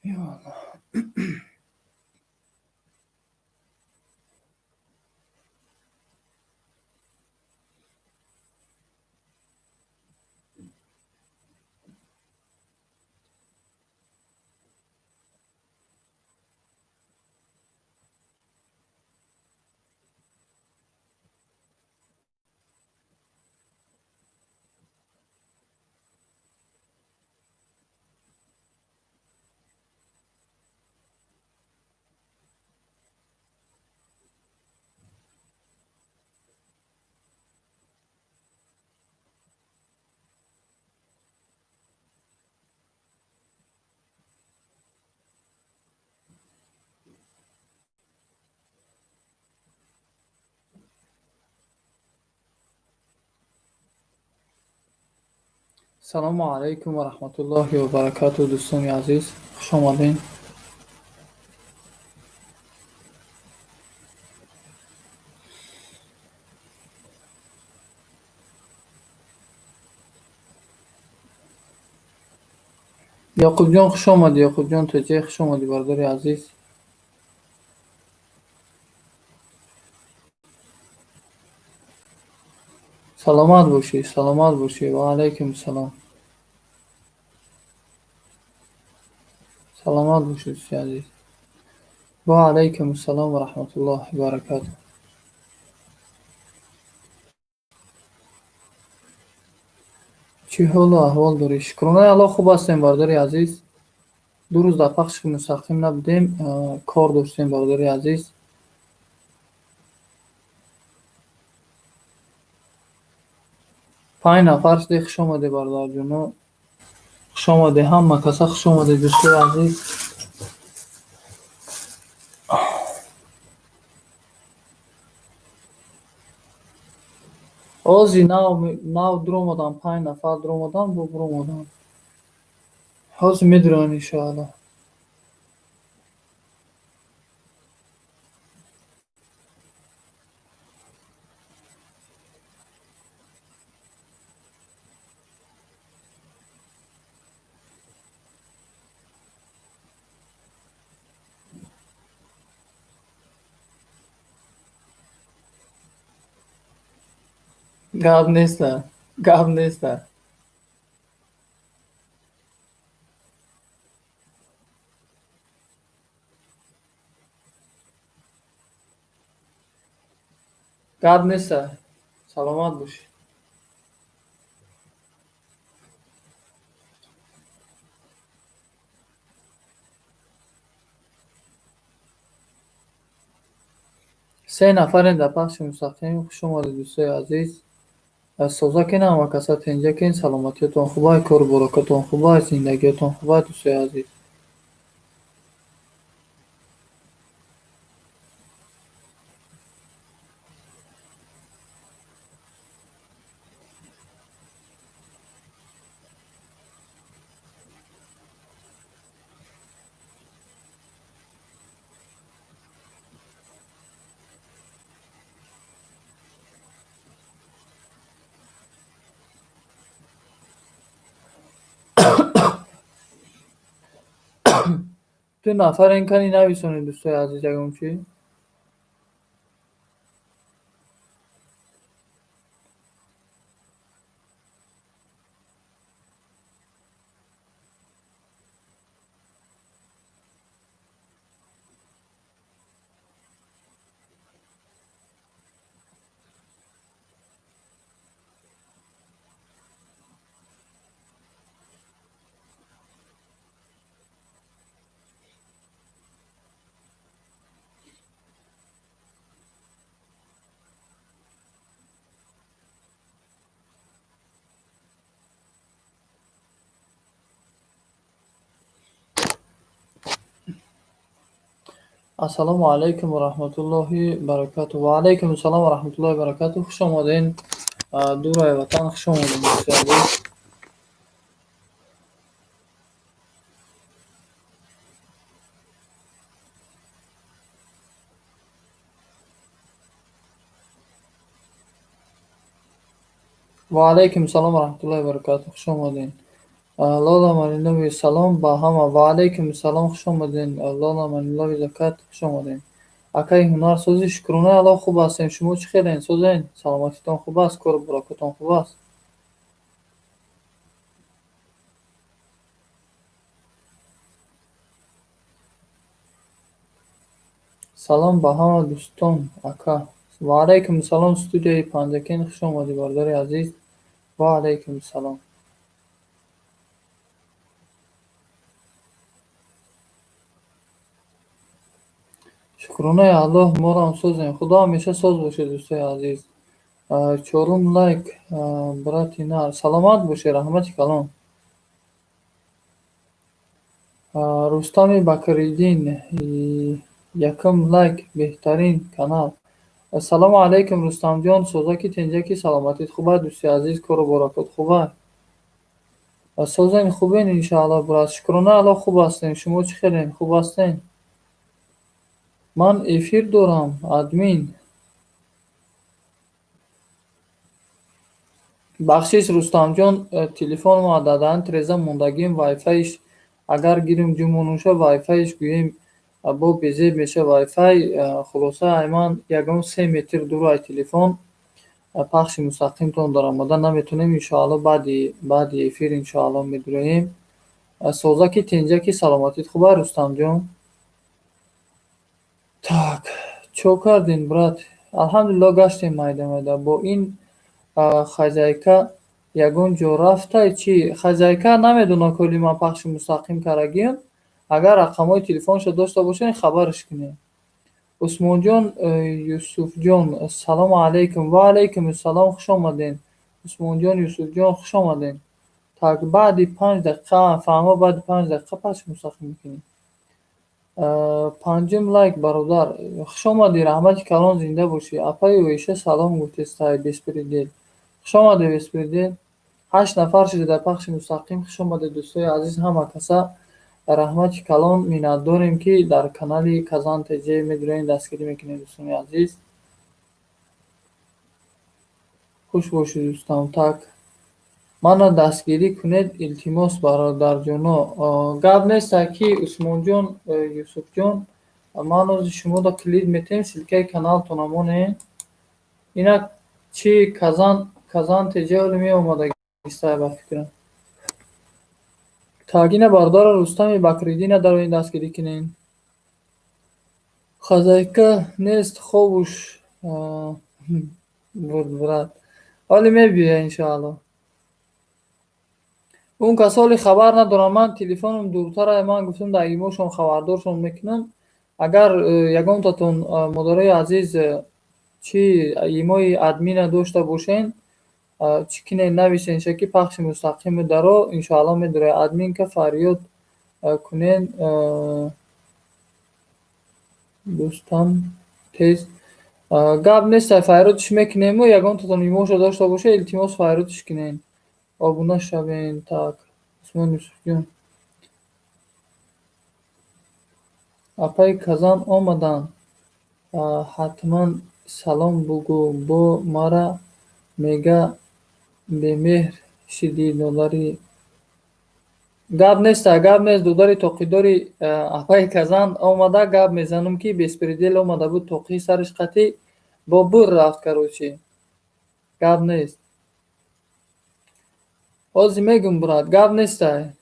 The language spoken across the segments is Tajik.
Ё Аллоҳ. Салому алайкум ва раҳматуллоҳи ва баракатуҳ, дӯстони азиз, хуш омадед. Ёқубҷон, хуш омадӣ. Ёқубҷон Тоҷай, хуш омадӣ, бародари азиз. Саломат бошӣ, саломат бошӣ. Ва алайкум салом. Саломат бошӣ, дӯсти азиз. Ва алайкум ассалом ва раҳматуллоҳи ва баракатуҳ. Чӣ ҳолу аҳвол дорӣ? Шукронаи Аллоҳ, хуб ҳастем, бародари азиз. 2 рӯз дар пахши мустақим набудем, кор доштем, бародари азиз. 5 нафар шуде, хуш омадед, бародарҷоно. Хуш омадед, ҳама каса хуш омадед, дӯстои азиз. Ози нав дуромадам, 5 нафар дуромадам, бо буромадам. Ҳозир медурам, иншоаллоҳ. Гап неста, гап неста. Гап неста. Саломат бошӣ. 3 нафарем дар пахши мустақим. Хуш омадед, дӯстои азиз. Соза кен, ҳама каса тенҷа кен, саломатиятон хубай, кору боракатон хубай, зиндагиятон хубай, дӯстои азиз. 2 нафарен, кани нависонед, дӯстои азиз, ягон чӣ? Ассалому алайкум ва раҳматуллоҳи баракатуҳ. Ва алайкум ассалом ва раҳматуллоҳи баракатуҳ. Хуш омадед, дураи ватан, хуш омадед, дӯстои азиз. Ва алайкум ассалом ва раҳматуллоҳи баракатуҳ. Хуш омадед. Лола Малинови, салом ба ҳама. Ва алайкум салом, хуш омадед. Лола Малинови закат, хуш омадед. Акаи ҳунар созӣ, шукронаи Аллоҳ, хуб ҳастем. Шумо чӣ хелен? Созен? Саломатитон хуб аст? Кору буракотон хуб аст? Салом ба ҳама дӯстон, ака. Ва алайкум салом, студияи Панҷакент, хуш омадӣ, бародари азиз. Ва алайкум салом. Шукронаи Аллоҳ, морам созем. Худо ҳамеша соз бошед, дӯстои азиз. Чорум лайк, брати нар. Саломат бошед, раҳмати калон. Рустами Бакриддин, якум лайк, беҳтарин канал. Ассалому алайкум, Рустамҷон, созаки, тинҷаки, саломатит хуб аст, дӯсти азиз, кору баракот хуб аст? Созен, хубен, иншааллоҳ, брат. Шукронаи Аллоҳ, хуб ҳастем. Шумо чӣ хелен? Хуб ҳастен? Ман эфир дорам, админ. Бахшиш, Рустамҷон, телефонмо дадан треза мондагим, вайфайш агар гирим ҷумонуша, вайфайш гӯем бо безеб меша вайфай. Хулоса, ай ман ягон 3 метр дур ай телефон пахши мустақимтон даромада наметонем. Иншоалло, баъди эфир, иншоалло, медуроем. Созаки, тинҷаки, саломатит хуб аст, Рустамҷон? Так, чо кардин, брат? Алҳамдулилло, гаштем майда майда. Бо ин хозяйка ягон ҷо рафтай чӣ? Хозяйка намедонад, коли ман пахши мустақим кардагиам. Агар рақамҳои телефонашо дошта бошед, хабараш кунед. Усмонҷон, Юсуфҷон, ассалому алайкум. Ва алайкум ассалом, хуш омадед. Усмонҷон, Юсуфҷон, хуш омадед. Так, баъди 5 дақиқа, фаҳмо, баъди 5 дақиқа пахши мустақим мекунем. Панҷум лайк, бародар. Хуш омадӣ, раҳмати калон, зинда бошӣ. Апаи Оиша салом гуфтестай, беспредел. Хуш омадед, беспредел. Ҳашт нафар шуда дар пахши мустақим. Хуш омадед, дӯстои азиз, ҳама каса раҳмати калон, миннатдорем, ки дар канали Казан ТЖ медуроем, дастгирӣ мекунем, дӯстони азиз. Хуш бошед, дӯстам. Так, мана дастгирӣ кунед, илтимос, бародарҷоно. Гап неста, ки Усмонҷон, Юсуфҷон, ман ози шуморо клип метем, ссылкаи каналтона монем. Инак чи Казан ТЖ оли меомадагистай, ба фикрам. Так, ина бародаро Рустами Бакриддина дароин, дастгирӣ кунед. Хозяйка нест, хобуш бурд, брат. Ҳоле мебиёя, иншоалло. Он касоли хабар надоранд, ман телефонам дуртар, ман гуфтам, дар имошон хабардоршон мекунам. Агар ягонтатон, модарои азиз, чӣ имои админа дошта бошен, чӣ кинед, нависенша, ки пахши мустақими даро, иншоалло, медорад. Админка фарёд кунен, дӯстам, тез. Гап неста, фарёдш мекунему. Ягонтатон имошо дошта бошед, илтимос, фарёдш кунед. Обуна шавен. Так, Усмон Юсуфҷон. Апаи Казан омаданд. Ҳатман салом бугӯ, бо мара мега бемеҳр шидӣ, додари. Гап неста, гап нест, додари тоқидори. Апаи Казан омада, гап мезанам, ки беспредел омада буд, тоқии сараш қатӣ бо бур рафт, короче. Гап нест. Ҳозир мегӯм, брат, гап нестай.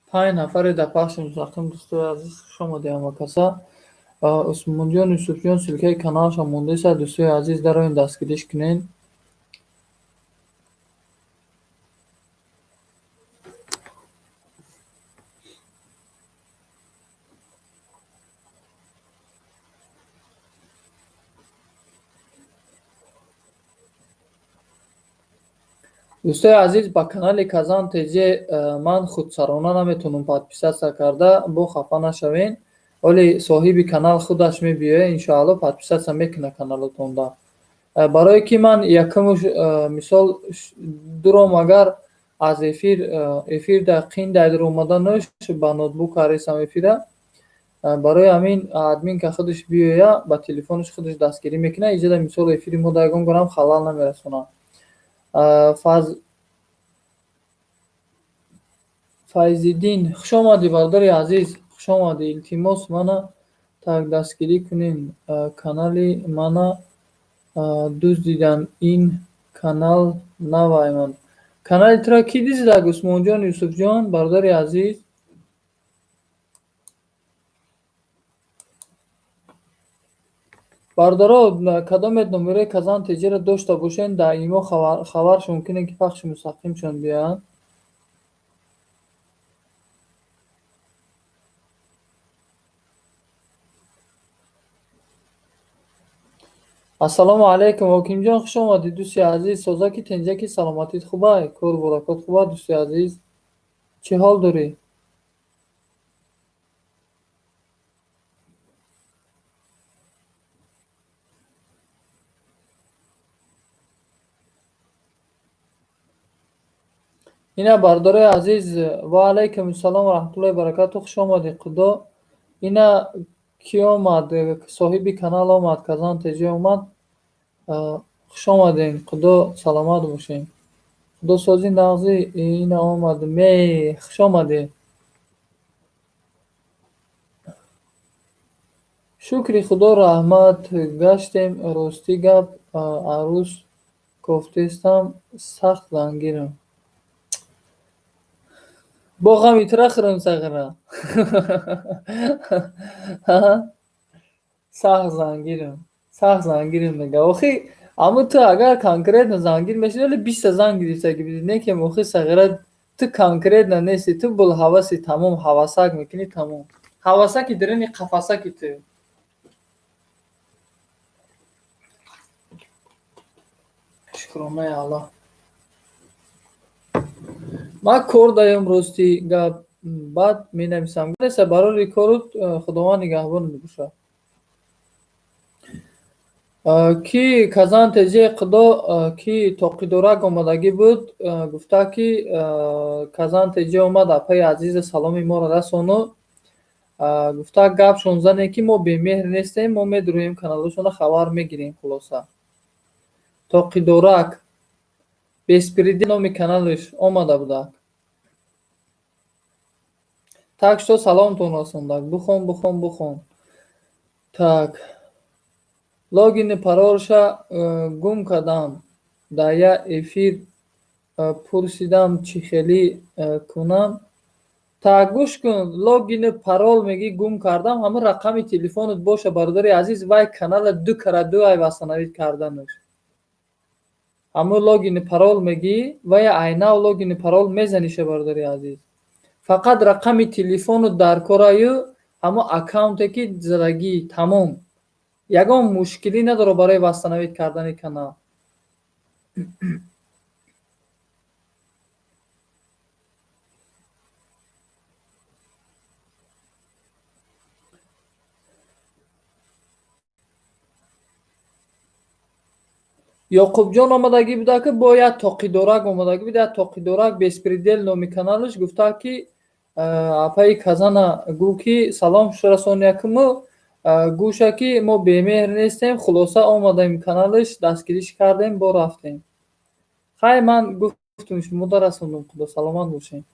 Панҷ нафаре дар пахши мустақим, дӯстои азиз, хуш омадед ҳама каса. Усмонҷон, Юсуфҷон, ссылкаи каналашон мондааст, дӯстои азиз, дароин, дастгириш кунед. Дӯстои азиз, ба канали Казан ТЖ ман худсарона наметавонам подписаться карда, бо хафа нашавед. Оли соҳиби канал худаш мебиёяд, иншоалло, подписаться мекунад каналотонда. Барое ки ман якумуш, мисол, дуром, агар аз эфир, эфирда қиндай дуромаданаш, ба ноутбук аресам эфира. Барои ҳамин админка худаш биёя, ба телефонаш худаш дастгирӣ мекунад. Иҷода, мисол, эфири мо да ягон горам халал намерасонад. Файзиддин, хуш омадӣ, бародари азиз, хуш омадӣ. Илтимос, мана так дастгирӣ кунем. Канали мана дуздидан, ин канал навай ман. Канали туро кӣ дуздида, Усмонҷон, Юсуфҷон, бародари азиз? Бародаро, кадомет номерои Казан ТЖ-ро дошта бошен, дар имо хабаршон кунем, ки пахши мустақимшон биёянд. Ассалому алайкум, Ҳокимҷон, хуш омадӣ, дӯсти азиз. Созаки, тенҷаки, саломатит хубай, кору баракот хуба, дӯсти азиз, чӣ ҳол дорӣ? Ина, бародарои азиз, ва алайкум ассалом ва раҳматуллоҳи баракату, хуш омадӣ, Худо. Ина кӣ омад? Соҳиби канал омад, Казан ТЖ омад. Хуш омадем, Худо, саломат бошем. Худосозӣ, нағзӣ. Ина омад ме, хуш омадӣ. Шукри Худо, раҳмат, гаштем. Ростӣ гап, арӯс кофтестам, сахт зангирам. Бо ғами тура хӯрам, сағира. Сахт зангирам, сахт зангирам мега. Охи, аммо ту агар конкретно зангир мешудӣ, вале 20-та занг гирифтагӣ будӣ. Не ки, охи, сағира, ту конкретно нести, ту булҳаваси, тамом, ҳавасак мекунӣ, тамом. Ҳавасаки даруни қафасаки ту. Шукронаи Аллоҳ. Ман кор даём, рости гап, баъд менависам. Неса, барори корут, Худованд нигаҳбонат бошад. Ки Казан ТЖ, Худо, ки Тоқидорак омадагӣ буд, гуфта ки Казан ТЖ омад, апаи азиза саломи моро расону. Гуфта, гапшон зане, ки мо бемеҳр нестем, мо медурӯем каналҳошонро, хабар мегирем, хулоса. Тоқидорак беспредел номи каналаш омада будак. Так что саломтон расондак. Бухон, бухон, бухон. Так. Логини паролша гум кардам. Дар як эфир пурсидам, чӣ хелӣ кунам. Так, гӯш кун, логини парол мегӣ, гум кардам, ҳамон рақами телефонат боша, бародари азиз, вай канала ду кара ду ай восстановить карданаш. Ҳамон логини парол мегӣ, вай айнав логини парол мезаниша, бародари азиз. Фақат рақами телефонут дар кораю ҳамон аккаунте ки задагӣ, тамом. Ягон мушкилӣ надорад барои восстановить кардани канал. Ёқубҷон омадагӣ буда, ки бо як Тоқидорак омадагӣ буда, як Тоқидорак беспредел номи каналаш, гуфта ки апаи Казана гӯ, ки салом расон якуму гӯша, ки мо бемеҳр нестем. Хулоса, омадем каналаш, дастгириш кардем, бо рафтем. Хай, ман гуфтум, шумода расондум, Худо, саломат бошем.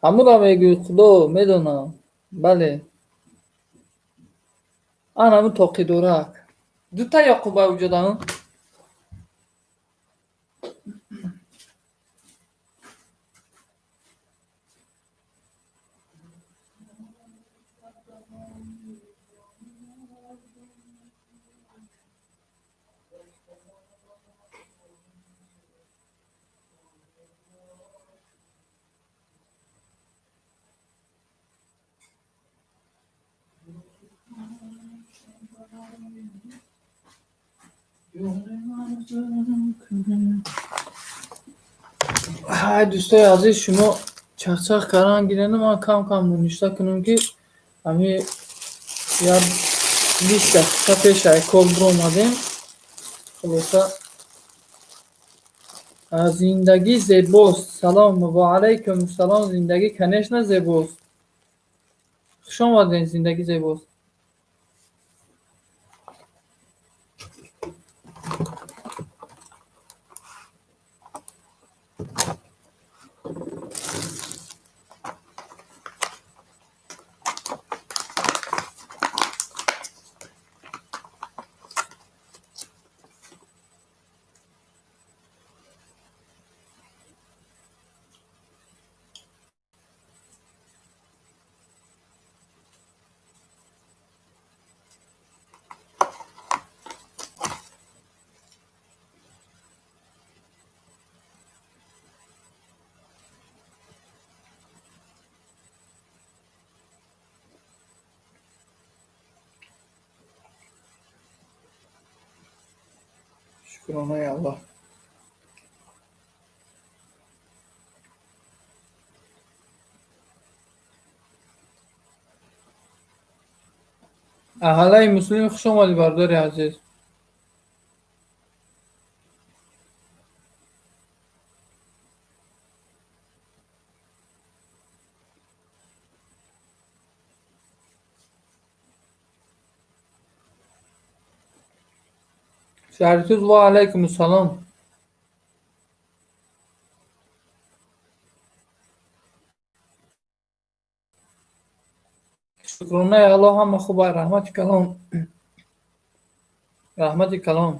Ҳамуро мегӯй, Худо, медонам. Бале. Ан ҳамун Тоқидорак. Дута Ёқуба вуҷуд. Ҳай, дӯстои азиз, шумо Чахчах кардан гирена, ман кам-кам ноништа кунам, ки ҳами як 20 дақиқа пеш ай кор биромадем. Хулоса, зиндагӣ зебост. Салом, ва алайкум салом. Зиндагӣ, конечно, зебост. Хуш омадед, зиндагӣ зебост. Шукронаи Аллоҳ. Аҳалаи муслим, хуш омадӣ, бародари азиз. Шаҳритуз, ва алайкум ассалом. Шукронаи Аллоҳ, ҳама хуб. Раҳмати калон, раҳмати калон.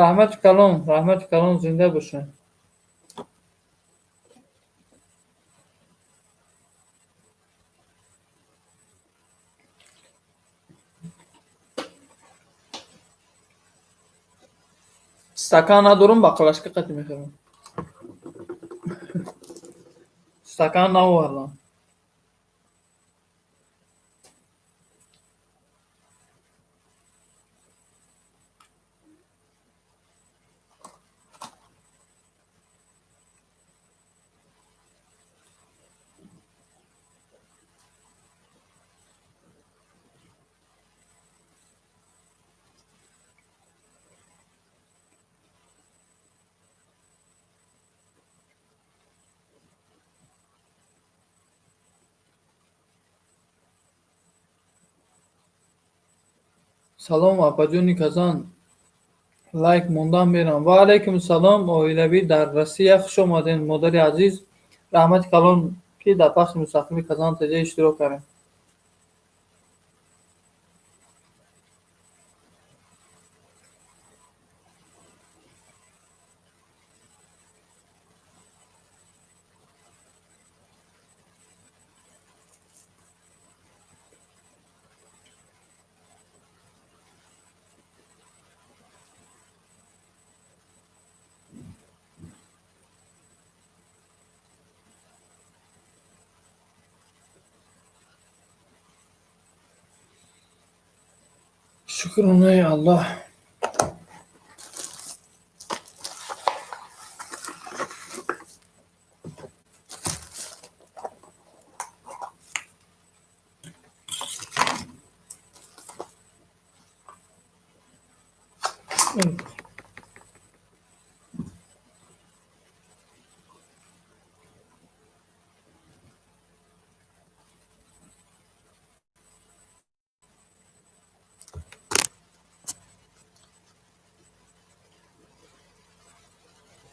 Раҳмати калон, раҳмати калон, зинда бошед. Стакан надорам, ба қалашка қатӣ мехӯрам. Стакан наовардам. Салом, апаҷони Казан, лайк мондан мерам. Ва алайкум салом, оилавӣ дар Россия, хуш омадед, модари азиз. Раҳмати калон, ки дар пахши мустақими Казан ТЖ иштирок кардем. Шукронаи Аллоҳ.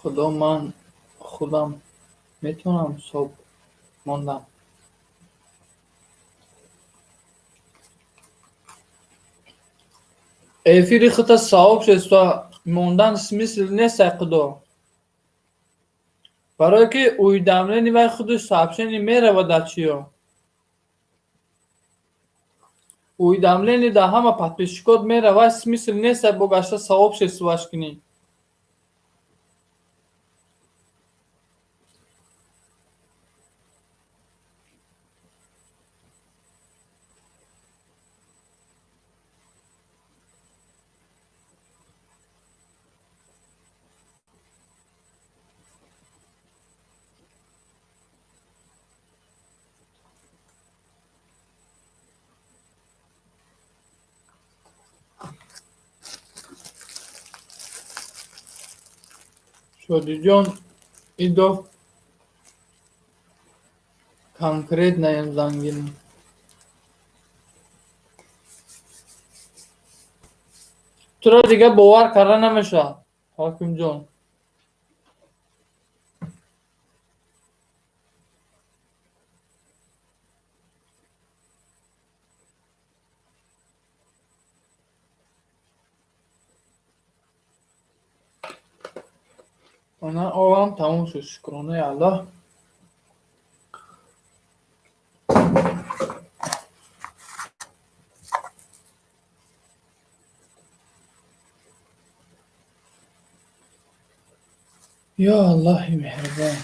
Худо, ман худам метавонам соб мондам. Эфири хута сообщество мондан смысл нест, ай худо. Барое ки уведомление вай худаш сообщение меравад дар чиё. Уведомление да ҳама подписчикот мерава, смысл нест бо гашта сообществоаш кунӣ. Шодиҷон Идов конкретноям зангин. Туро дига бовар карда намешавад, Ҳокимҷон. Ана овам тамом шуд, шукронаи Аллоҳ. Ё Аллоҳи меҳрубон.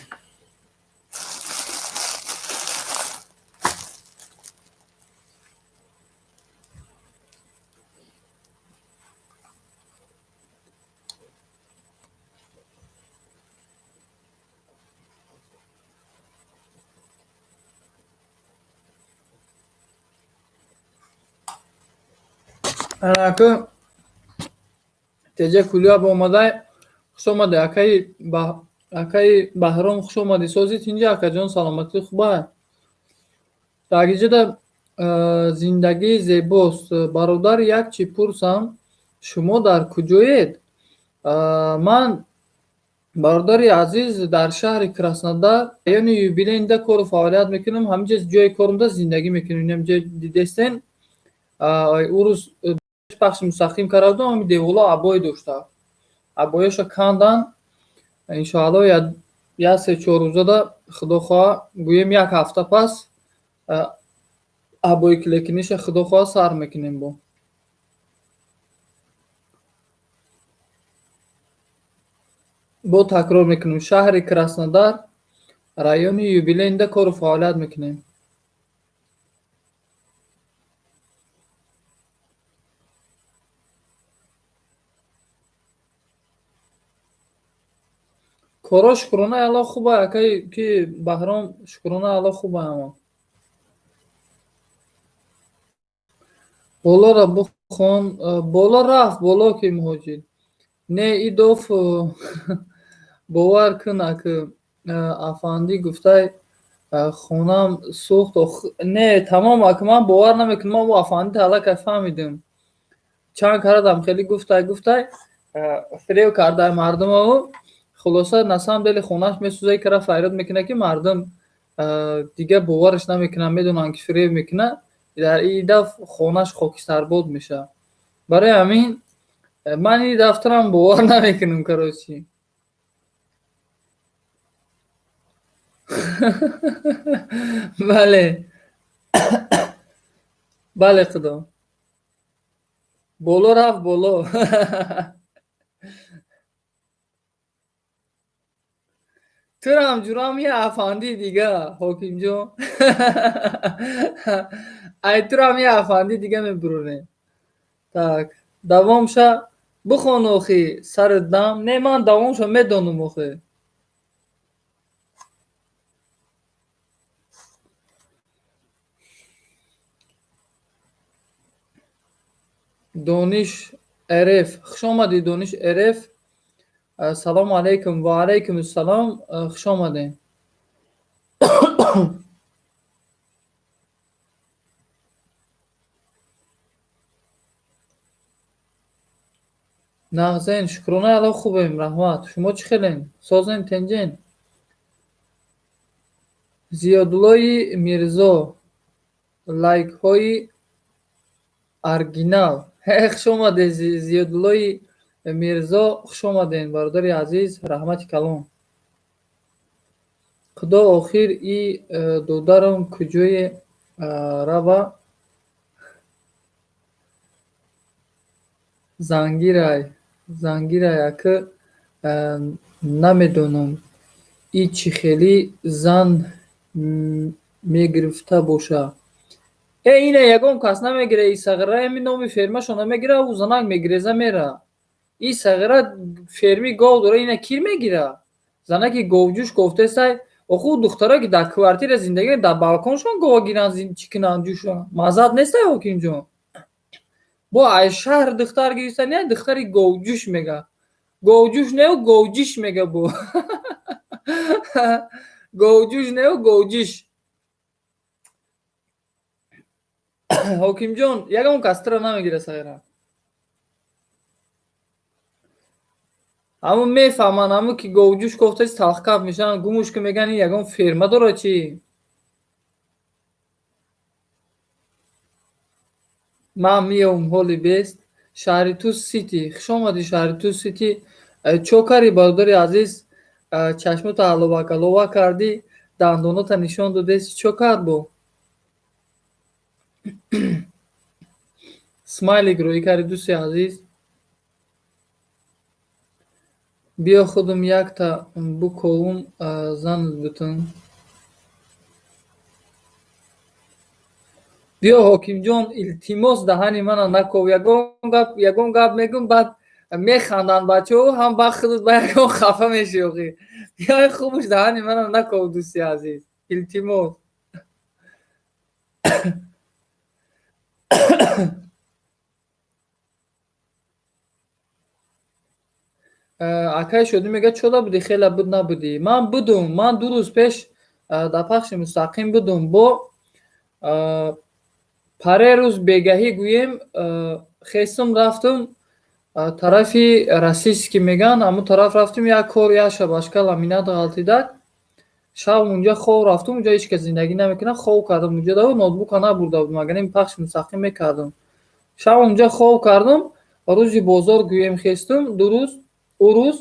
Анаку теҷа кулияб омадай, хуш омадӣ, акаи Баҳром, хуш омадӣ. Сози тинҷи, акаҷон, саломатӣ хубай. Дар инҷода зиндагӣ зебост. Бародар, як чӣ пурсам, шумо дар куҷоед? Ман, бародари азиз, дар шаҳри Краснодар, райони Юбилейнда кору фаъолият мекунам. Ҳаминҷа ҷои корумда зиндагӣ мекунем. Инамҷа дидестен, ӯ рӯз пахши мустақим карда будам, ҳамин девола обои дошта. Обояшо кандан, иншоалло як се-чор рӯзада, худо хоҳа, гӯем як ҳафта пас обои клекиниша худо хоҳа сар мекунем бо. Бо такрор мекунем, шаҳри Краснодар, райони Юбилейнда кору фаъолият мекунем. Коро шукронаи Аллоҳ хуба, акаи ки Баҳром, шукронаи Аллоҳ хуба ҳама. Болоро бихон, боло рафт, боло ки муҳоҷир. Не, Идов, бовар кун, ака афандӣ гуфтай, хонам сӯхт. Не, тамом, ака, ман бовар намекунам, ман ӯ афандиро аллакай фаҳмидам. Чанд карадам хеле гуфтай, гуфтай, фиреб кардай мардумаву хулоса на самом деле хонаш месӯзад, кара фарёд мекунад, ки мардум дигар бовараш намекунанд, медонанд, ки фиреб мекунад. Дар ин даф хонаш хокистарбод мешавад. Барои ҳамин ман ин дафтарам бовар намекунам, короче. Бале. Бале, худо. Боло рафт, боло. Турам ҷурам я афандии дига, Ҳокимҷон. Ай турам я афандии дига мебурорем. Так, давомша бихон охи сари дам. Не, ман давомша медонам охи. Дониш РФ. Хуш омадӣ, Дониш РФ. Салому алайкум. Ва алайкум ассалом. Хуш омадем. Нағзен, шукронаи Аллоҳ, хубем, раҳмат. Шумо чӣ хелен? Созен, тенҷен? Зиёдуллои Мирзо, лайкҳои оригинал. Хуш омадед, Зиёдуллои Мирзо, хуш омадем, бародари азиз, раҳмати калон. Худо охир и додарам куҷое рава? Зангирай, зангирай, ака, намедонам, и чӣ хели зан мегирифта боша. Э, ина ягон кас намегира, и сағира ами номи фермашо намегира, ӯ занак мегиреза мера. И сағира ферми гов дора, ина кир мегира? Занаки говҷӯш гуфтесай, оху духтаро ки дар квартира зиндагӣ, дар балконшон гова гиранд, чӣ кунанд, ҷӯшон. Маззат нестай, ҳокимҷон? Бо аз шаҳр духтар гирифта, не, духтари говҷӯш мега. Говҷӯш неу, говҷиш мега бо. Говҷӯш неу, говҷиш. Ҳокимҷон, ягон кас туро намегира, сағира. Ҳамун мефаҳманд, ҳамун ки говҷӯш кофтаси, талхкаф мешаванд, гумуш ки мегӯянд, ин ягон ферма дорад чӣ? Ман меём ҳоли бест. Шаҳри Тус Сити. Хуш омадӣ, шаҳри Тус Сити. Чо карди, бародари азиз? Чашмота аловак-алова кардӣ, дандонота нишон додеси, чо кард бо? Смайлик рӯӣ карди, дӯсти азиз. Биё, худум якта буковум, занат бутун. Биё, ҳокимҷон, илтимос, даҳани мана наков. Ягон гап мегӯм, баъд механданд бачаҳо, ҳам баъд худат ба ягон хафа мешӣ охи. Биёи, хубуш даҳани мана наков, дӯсти азиз. Илтимос. Акай Шодӣ мегӯяд, чода будӣ, хеле буд набудӣ. Ман будум, ман 2 рӯз пеш дар пахши мустақим будум. Бо паре рӯз бегаҳӣ гӯем, хестум, рафтум тарафи Российский мегӯянд, ҳамун тараф рафтум, як кор, як шабашка ламинат ғалтидак. Шаб унҷа хоб рафтум, унҷа ҳеҷ кас зиндагӣ намекунад, хоб кардам унҷа, ноутбука набурда будам, агар ин пахши мустақим мекардам. Шаб унҷа хоб кардум, рӯзи бозор гӯем хестум, 2 рӯз, ӯ рӯз,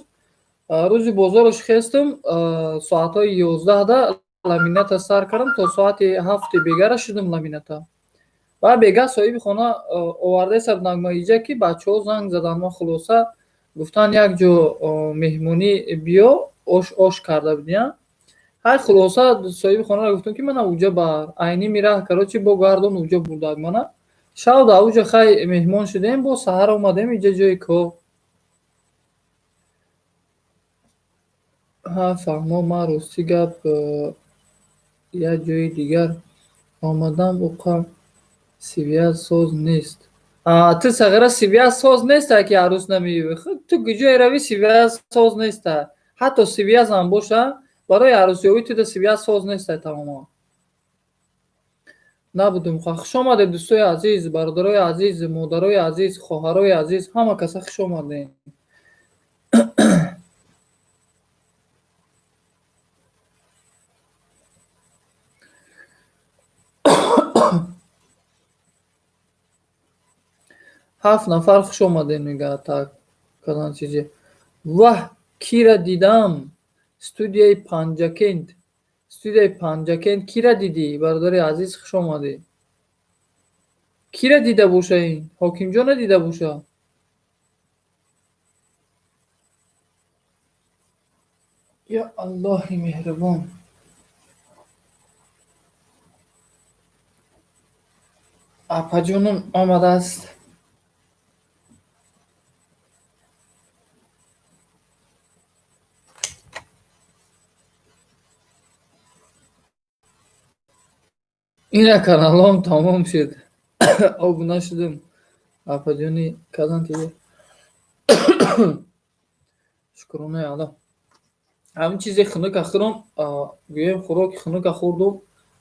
рӯзи бозораш хестум, соатҳои 11-да ламината сар кардам, то соати 7-и бегара шудум ламината. Баъд бегаҳ соҳиби хона овардаеса буданд иҷа, ки бачаҳо занг заданд, ма хулоса гуфтанд, як ҷо меҳмонӣ биё, ош карда будем. Ҳай, хулоса, соҳиби хонаро гуфтам, ки мана уҷа бар айни мираҳ, короче, бо гардон уҷа бурдак мана. Шаб дар уҷа хай меҳмон шудем, боз саҳар омадем иҷа ҷои кор. Ҳа, фаҳмо, ман рости гап як ҷои дигар омадам, уқа связь соз нест. Ту, сағира, связь соз неста, ки арӯс намеёвӣ. Ту куҷое равӣ, связь соз неста. Ҳатто связь ам боша, барои арӯсёбӣ туда связь соз неста тамоман. Набудум. Хуш омадед, дӯстои азиз, бародарои азиз, модарои азиз, хоҳарои азиз, ҳама каса хуш омадед. Ҳафт нафар хуш омадед мегӯяд, так калан чизе. Ваҳ, кира дидам? Студияи Панҷакент. Студияи Панҷакент, кира дидӣ, бародари азиз, хуш омадӣ. Кира дида боша ин? Ҳокимҷона дида боша? Ё Аллоҳи меҳрубон. Апаҷонум омадааст. Ина каналом тамом шуд. Обуна шудум. Апаҷони Казан ТВ. Шукронаи Аллоҳ. Ҳамин чизе хунука хӯрам, гӯем, хӯроки хунука хӯрдум,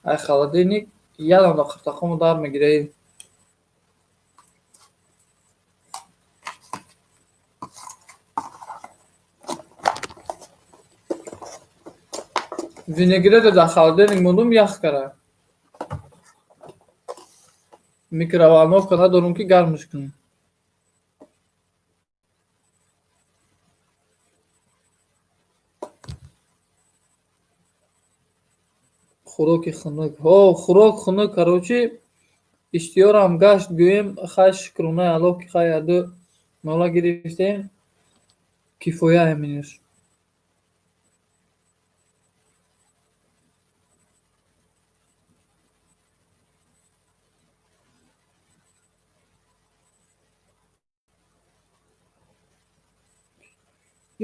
ай холодильник ядам дар қиртақомо дар мегирад. Винегрета дар холодильник мондум, ях кара. Микроволновка надорум, ки гармаш кунам. Хӯроки хунук. Ҳо, хӯрок хунук, короче, иштиёрам гашт, гӯем, хай, шукронаи Аллоҳ, ки хай яду Нола гирифтем, кифоя ҳаминаш.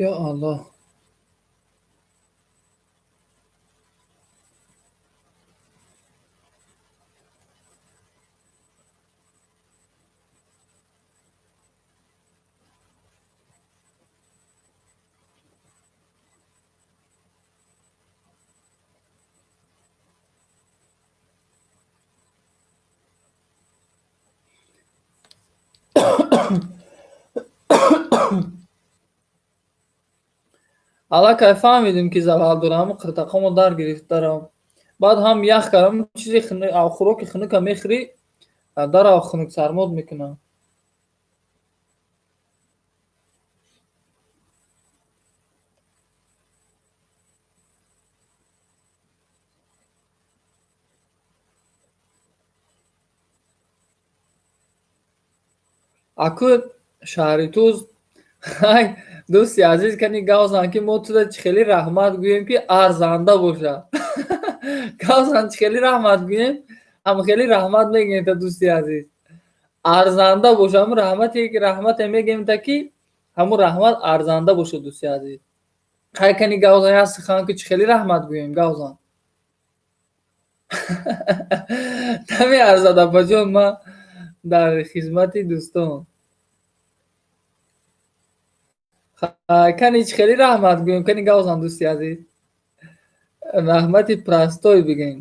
Ё Аллоҳ. Аллакай фаҳмидем, ки залал дорам, ҳамун қиртақамо дар гирифтарам. Баъд ҳам ях кардам, чизи хӯроки хунука мехӯрӣ, дарав хунуксармод мекунам. Аку шаҳри Туз, ай дӯсти азиз, кани гавзан, ки мо туда чӣ хеле раҳмат гӯем, ки арзанда бошад. Гавзан, чӣ хеле раҳмат гӯем, ҳам хеле раҳмат мегӯем та, дӯсти азиз. Арзанда боша, ҳамун раҳмате ки раҳмате мегӯем та, ки ҳамун раҳмат арзанда бошад, дӯсти азиз. Хай, кани гавзан, як сухан ки чӣ хеле раҳмат гӯем, гавзан. Намеарзад, апаҷон, ман дар хизмати дӯстон. Кани чӣ хеле раҳмат гӯем, кани гавзан, дӯсти азиз. Раҳмати простой бигӯем.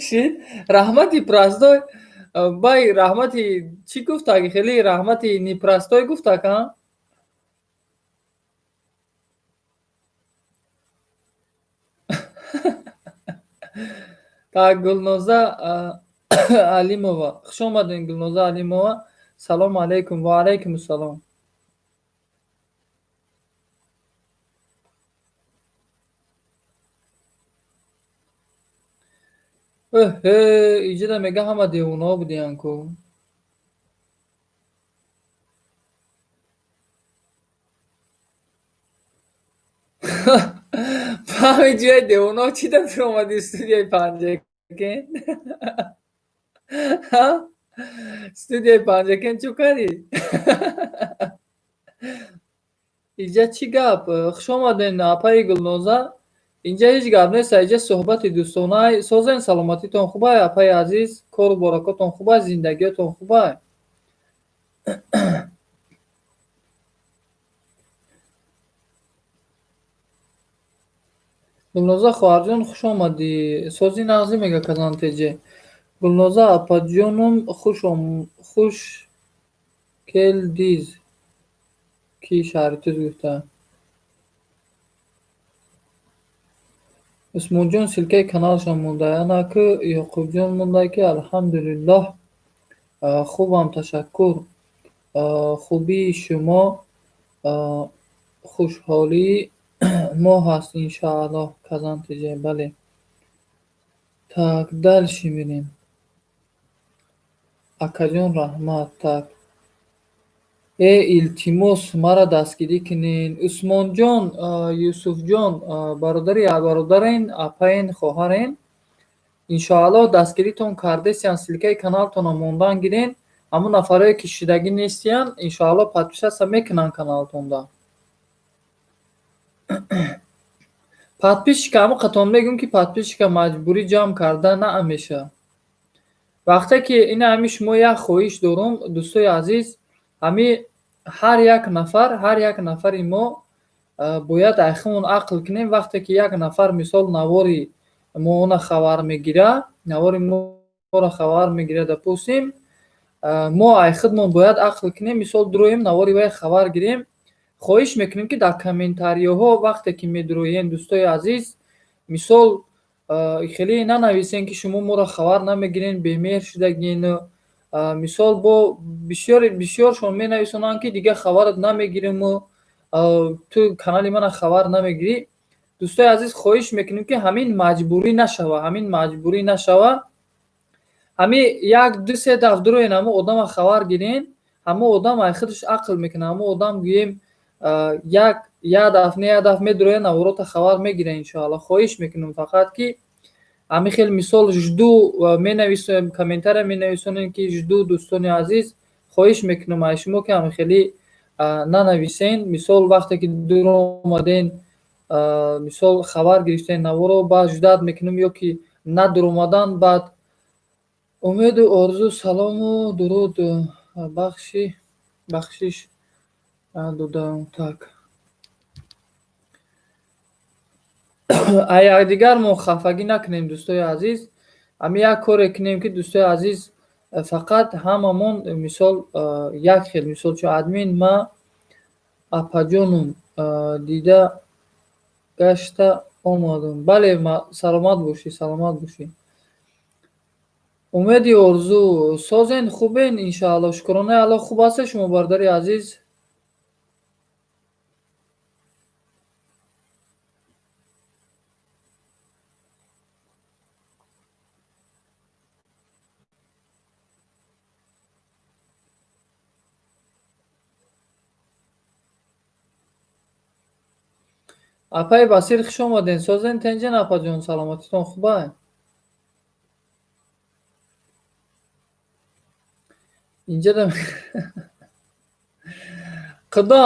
Шид? Раҳмати простой, бай раҳмати чӣ гуфтак, хеле раҳмати непростой гуфтак, а? Так, Гулноза Алимова. Хуш омадед, Гулноза Алимова. Салому алайкум. Ва алайкум ассалом. Эҳе, иҷода мега ҳама девонаҳо будиян ку. Фаҳми ҷои девонаҳо чӣ дар омади студияи Панҷакент? Студияи Панҷакент чӯ кардӣ? Инҷа чӣ гап? Хуш омадед, апаи Гулноза. Инҷа ҳеҷ гап нест, инҷа суҳбати дӯстона. Созен, саломатитон хубай, апаи азиз, кору баракотон хубай, зиндагиётон хубай. Гулноза хоҳарҷон, хуш омадӣ. Сози нағзӣ мега Казан ТЖ. Гулноза апаҷонум, хуш келдиз. Ки шаҳри Туз гуфта? Усмонҷон ссылка и каналшон монда. Ана ку Ёқубҷон монда, ки алҳамдулиллоҳ, хубам, ташаккур. Хубии шумо хушҳолии мо ҳаст, иншааллоҳ. Казан ТЖ, бале. Так, дальше мерем. Акаҷон, раҳмат. Так. Э, илтимос, маро дастгирӣ кунед. Усмонҷон, Юсуфҷон, бародари бародарен, апаен, хоҳарен. Иншоаллоҳ, дастгиритон кардесиян, ссылка и каналтонро мондан гирен. Ҳамун нафарое ки шидагӣ нестиян, иншоаллоҳ, подписаться мекунанд каналтонда. Подписчика ҳамон қатон мегӯм, ки подписчика маҷбурӣ ҷамъ карда наамеша. Вақте ки ина ҳами шумо як хоҳиш дорум, дӯстои азиз, ҳами ҳар як нафар, ҳар як нафари мо бояд айхимон ақл кунем. Вақте ки як нафар, мисол, навори моона хабар мегира, навори моро хабар мегира, допустим, мо ай худмон бояд ақл кунем, мисол, дуроем, навори вай хабар гирем. Хоҳиш мекунем, ки дар комментариёҳо вақте ки медуроем, дӯстои азиз, мисол, хеле нанависем, ки шумо моро хабар намегирен, бемеҳр шудагиену. Мисол, бо бисёршон менависонанд, ки дигар хабарат намегириму ту канали мана хабар намегирӣ. Дӯстои азиз, хоҳиш мекунем, ки ҳамин маҷбурӣ нашава, ҳамин маҷбурӣ нашава. Ҳами як ду се дафъ дуроен, ҳамун одама хабар гирен. Ҳамон одам ай худаш ақл мекунад, ҳамон одам гӯем як як дафъ не як дафъ медурояд, наворота хабар мегирад иншоалло. Хоҳиш мекунам фақат ки ҳамин хел мисол жду менависем, комментария менависонем ки жду. Дӯстони азиз, хоҳиш мекунам аз шумо ки ҳамин хеле нанависен. Мисол, вақте ки дур омаден, мисол, хабар гирифтен наворо, баъд ждать мекунем ё ки надуромадан баъд. Умеду орзу, салому дуруд, бахши бахшиш додаам. Так, аз якдигар мо хафагӣ накунем, дӯстои азиз. Ҳамин як коре кунем ки, дӯстои азиз, фақат ҳамамон мисол як хел мисол чун админ ма апаҷонум дида гашта омадам. Бале, саломат бошӣ, саломат бошӣ. Умеди орзу, созен, хубен, иншоалло, шукронаи Аллоҳ, хуб ҳастед шумо, бародари азиз? Апаи Басир, хуш омаден. Созен, тенҷен, апаҷон, саломатитон хубай? Инҷа худо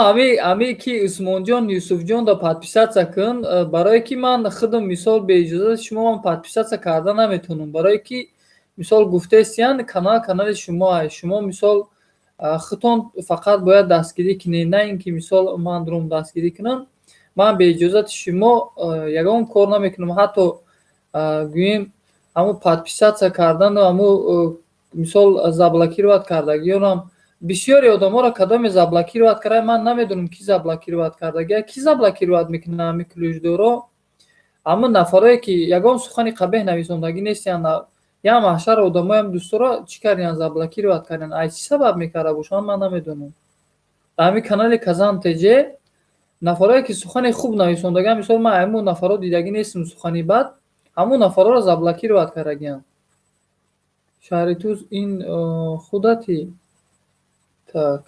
ами ки Усмонҷон, Юсуфҷон да подписаться кун, барое ки ман худам мисол беиҷозати шумо ман подписаться карда наметавонам, барое ки мисол гуфтаистиян, канал канали шумоа, шумо мисол худтон фақат бояд дастгирӣ кунед, на ин ки мисол ман дурум дастгирӣ кунам. Ман беиҷозати шумо ягон кор намекунам, ҳатто гӯем ҳамун подписаться кардану ҳамун мисол заблокировать кардагиёнам. Бисёре одаморо кадоме заблокировать карда, ман намедонам, ки заблокировать кардагия, ки заблокировать мекунад. Ҳамин ключдоро, ҳамун нафарое ки ягон сухани қабеҳ нависондагӣ нестиянд, як маҳшар одамоям дӯсторо чӣ кардиянд, заблокировать кардиянд. Ай чӣ сабаб мекарда бошанд, ман намедонам. Дар ҳамин канали Казан ТЖ нафарое ки сухани хуб нависондагианд, мисол ман ҳамун нафарро дидагӣ нестам сухани бад, ҳамун нафарҳоро заблокировать кардагианд. Шаҳри Туз ин худати? Так.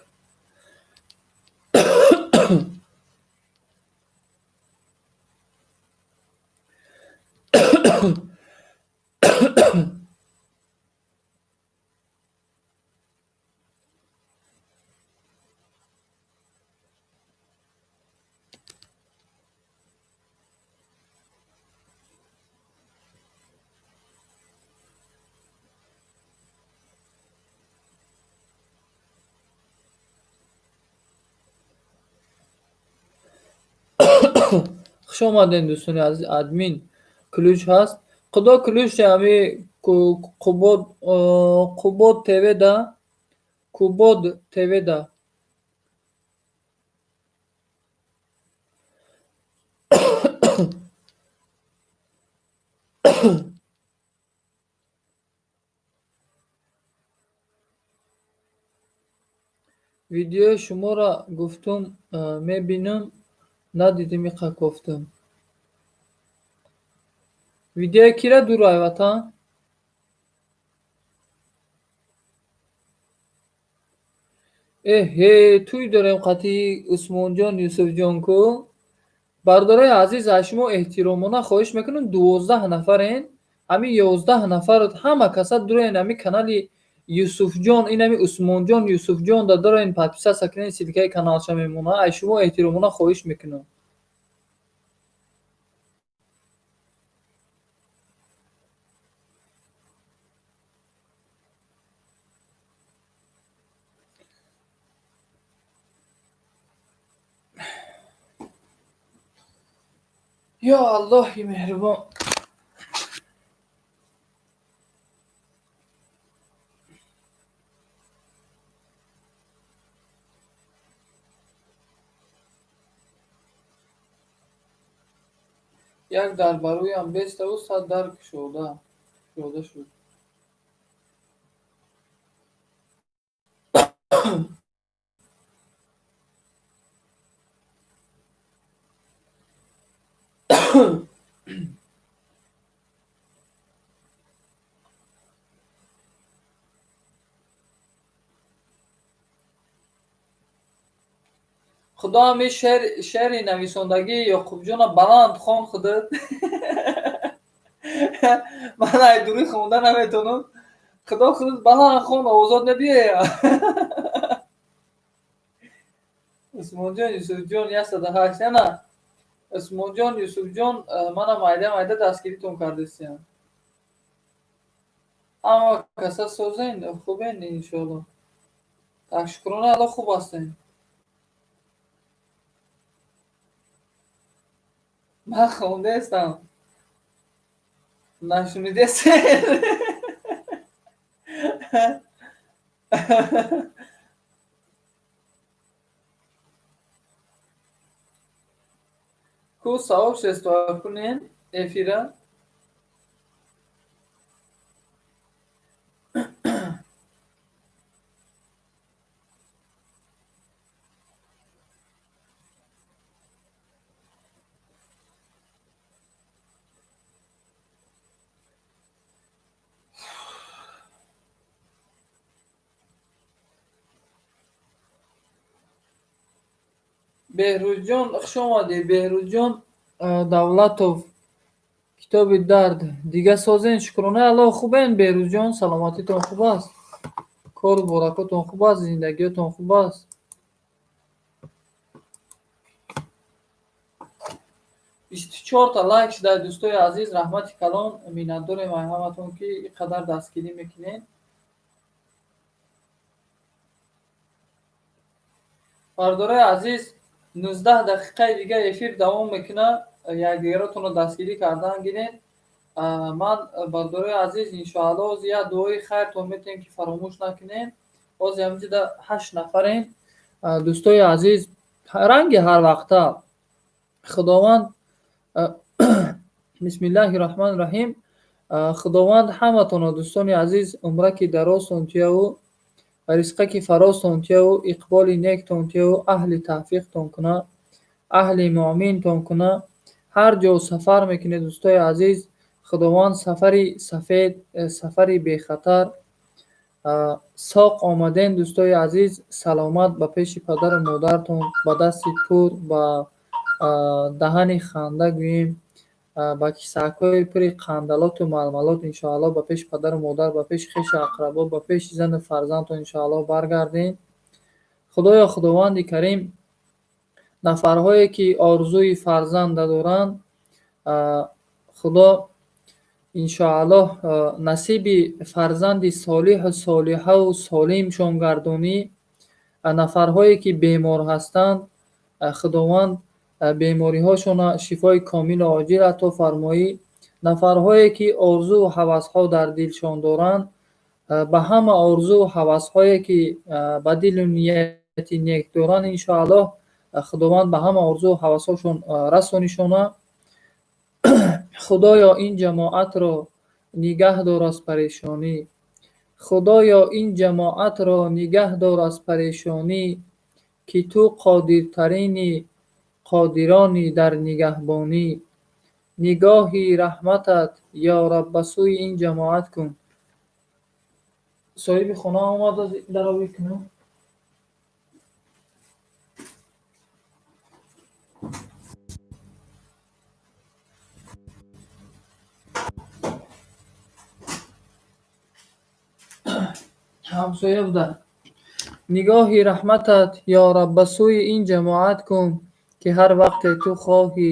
Хуш омадед, дӯстони азиз. Админ, ключ ҳаст? Худо, ключ ҳами Қубод, Қубод ТВ да, Кубод ТВ да. Видеои шуморо гуфтум мебинам, надидим, иқа кофтам. Видеои кира дурай, ватан? Эҳе, тӯй дорем қатъи Усмонҷон, Юсуфҷон ку. Бародарои азиз, аз шумо эҳтиромона хоҳиш мекунам, 12 нафарен, ҳамин 11 нафар ҳама каса дуроен ҳамин канали Юсуфҷон, инами Усмонҷон, Юсуфҷон да дороен, подписаться кунед, ссылкаи каналша мемонад. Аз шумо эҳтиромона хоҳиш мекунам. Ё Аллоҳи меҳрубон. Як дар бар рӯям беставу сад дар кушода шуд. Худо ҳами шеъри нависондагии Ёқубҷона баланд хон худат. Ман ай дурӣ хонда наметавонам. Худо худат баланд хон, овозот набиёя. Усмонҷон Юсуфҷон 108 ана. Усмонҷон Юсуфҷон мана майда майда дастгиритон кардистиям. Ҳама каса созен, хубен иншоалло. Так шукрона Алло хуб ҳастем. Ман хондаестам. Нашунидестем. Ку сообщество кунен эфира? Беҳрӯзҷон, хуш омадӣ. Беҳрӯзҷон Давлатов, китоби дард. Дига созен, шукронаи Аллоҳ хубен, Беҳрӯзҷон, саломатитон хуб аст? Кору боракотон хуб аст, зиндагиётон хуб аст? 24та лайк шуда, дӯстои азиз, раҳмати калон, миннатдорем ай ҳаматон, ки ин қадар дастгирӣ мекунед. Бардораи азиз, 19 дақиқаи дига эфир давом мекунад, якдигаратонро дастгирӣ кардан гиред. Ман, бардораи азиз, иншоалло ҳозир як дуои хайртон метиҳем, ки фаромӯш накунед. Ҳозир ҳаминҷода 8 нафарем. Дӯстои азиз, ранги ҳар вақта Худованд, бисмиллаҳи раҳмони раҳим, Худованд ҳаматонро, дӯстони азиз, умраки дарозтон тияву, ризқаки фарозтон тияву, иқболи нектон тияву, аҳли тавфиқтон кунад, аҳли муъминтон кунад. Ҳар ҷо сафар мекунед, дӯстои азиз, Худованд сафари сафед, сафари бехатар, соқ омаден, дӯстои азиз, саломат ба пеши падару модартон, ба дасти пур, ба даҳани ханда гӯем, ба кисакҳои пури қандалоту малмалот иншоалло ба пеши падару модар, ба пеши хешу ақрабо, ба пеши зану фарзандтон иншоалло баргардем. Худоё, Худованди Карим, нафарҳое ки орзуи фарзанда доранд, Худо иншоаллоҳ насиби фарзанди солиҳу солиҳаву солимшон гардонӣ. Нафарҳое ки бемор ҳастанд, Худованд бемориҳошонро шифои комилу оҷил ато фармоӣ. Нафарҳое ки орзуву ҳавасҳо дар дилшон доранд, ба ҳама орзуву ҳавасҳое ки ба дилу нияти нек доранд, иншоаллоҳ Худованд ба ҳама орзуву ҳавасҳошон расонишона. Худоё, ин ҷамоатро нигаҳ дор аз парешонӣ. Худоё, ин ҷамоатро нигаҳ дор аз парешонӣ, ки ту қодиртарини қодирони дар нигаҳбонӣ. Нигоҳи раҳматат, ё Раб, ба сӯи ин ҷамоат кун. Соҳиби хона омад, даровӣ кунам. Ҳамсоя буда. Нигоҳи раҳматат, ё Раб, ба сӯи ин ҷамоат кун, ки ҳар вақте ту хоҳӣ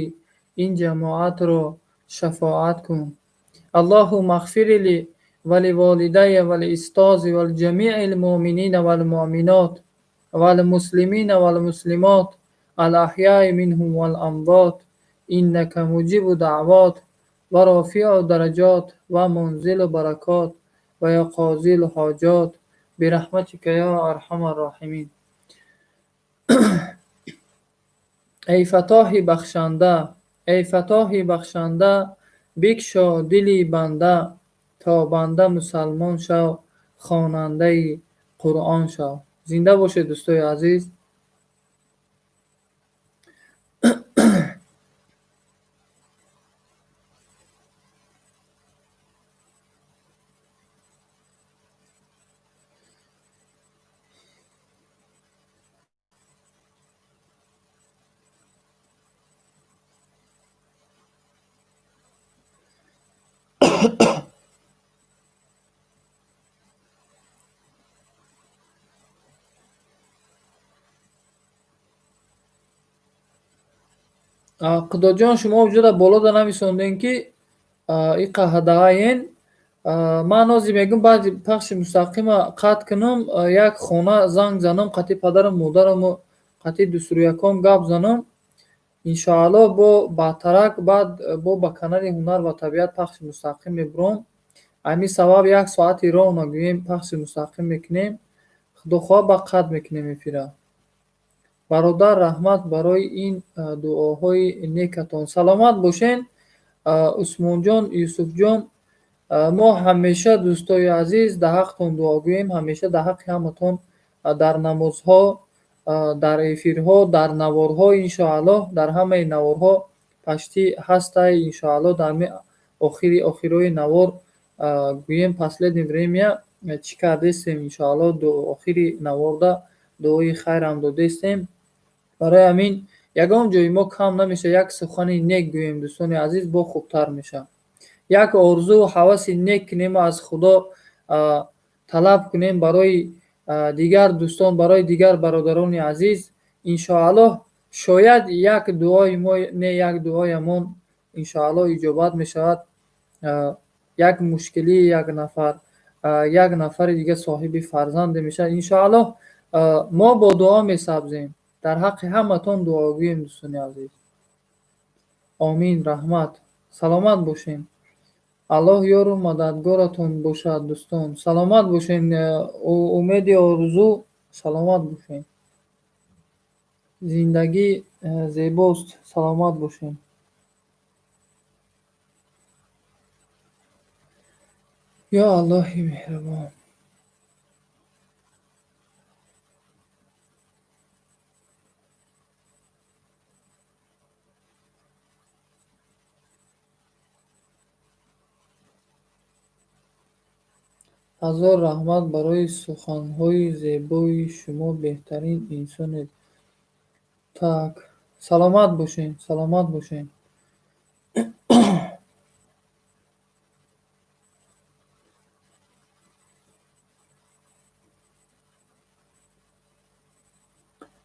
ин ҷамоатро шафоат кун. Аллоҳумма ғфир ли ва ливолидайя ва лиустози ва лиҷамиил муъминина вал муъминот ва лмуслимина вал муслимот ал аҳяи минҳум вал амвот иннака муҷибу даъвот ва рофиу дараҷот ва мунзилу баракот ва ё қозилу ҳоҷот бираҳматика ё арҳамар роҳимин. Эй фатоҳи бахшанда, эй фатоҳи бахшанда, бикшо дили банда, то банда мусалмон шав, хонандаи Қуръон шав. Зинда бошед, дӯстои азиз. Қудоҷон, шумо ҷуда болода нависондем, ки иқа ҳадаен. Ман ҳозир мегӯм, баъди пахши мустақима қатъ кунам, як хона занг занам, қатъи падару модараму қатъи дӯстрӯяком гап занам. Иншоаллоҳ, бо баъдтарак баъд бо ба канали «Ҳунар ва табиат» пахши мустақим мебурам. Ҳамин сабаб як соати ровно гӯем пахши мустақим мекунем. Худо хоҳад, баъд қатъ мекунем эфира. Бародар, раҳмат барои ин дуоҳои некатон. Саломат бошен, Усмонҷон, Юсуфҷон. Мо ҳамеша, дӯстои азиз, дар ҳақтон дуогӯем, ҳамеша дар ҳаққи ҳаматон дар намозҳо, дар эфирҳо, дар наворҳо. Иншоаллоҳ, дар ҳамаи наворҳо паштӣ ҳастай. Иншоаллоҳ, дар охири охирои навор гӯем, последнее время чӣ кардестем. Иншоаллоҳ, охири наворда дуои хайрам додестем. Барои ҳамин ягон ҷои мо кам намешавад. Як сухани нек гӯем, дӯстони азиз, бо хубтар мешавад. Як орзуу ҳаваси нек кунему аз Худо талаб кунем барои дигар дӯстон, барои дигар бародарони азиз. Иншоаллоҳ, шояд як дуои мо не, як дуоямон, иншоаллоҳ, иҷобат мешавад. Як мушкилии як нафар, як нафари дига соҳиби фарзанде мешавад. Иншоаллоҳ, мо бо дуо месабзем. Дар ҳаққи ҳаматон дуогӯем, дӯстони азиз. Омин, раҳмат, саломат бошем. Аллоҳ ёру мададгоратон бошад, дӯстон. Саломат бошен, Умеди Орзу, саломат бошен. Зиндагӣ зебост, саломат бошен. Ё Аллоҳи меҳрубон. Ҳазор раҳмат барои суханҳои зебои шумо, беҳтарин инсонед. Так, саломат бошен, саломат бошен.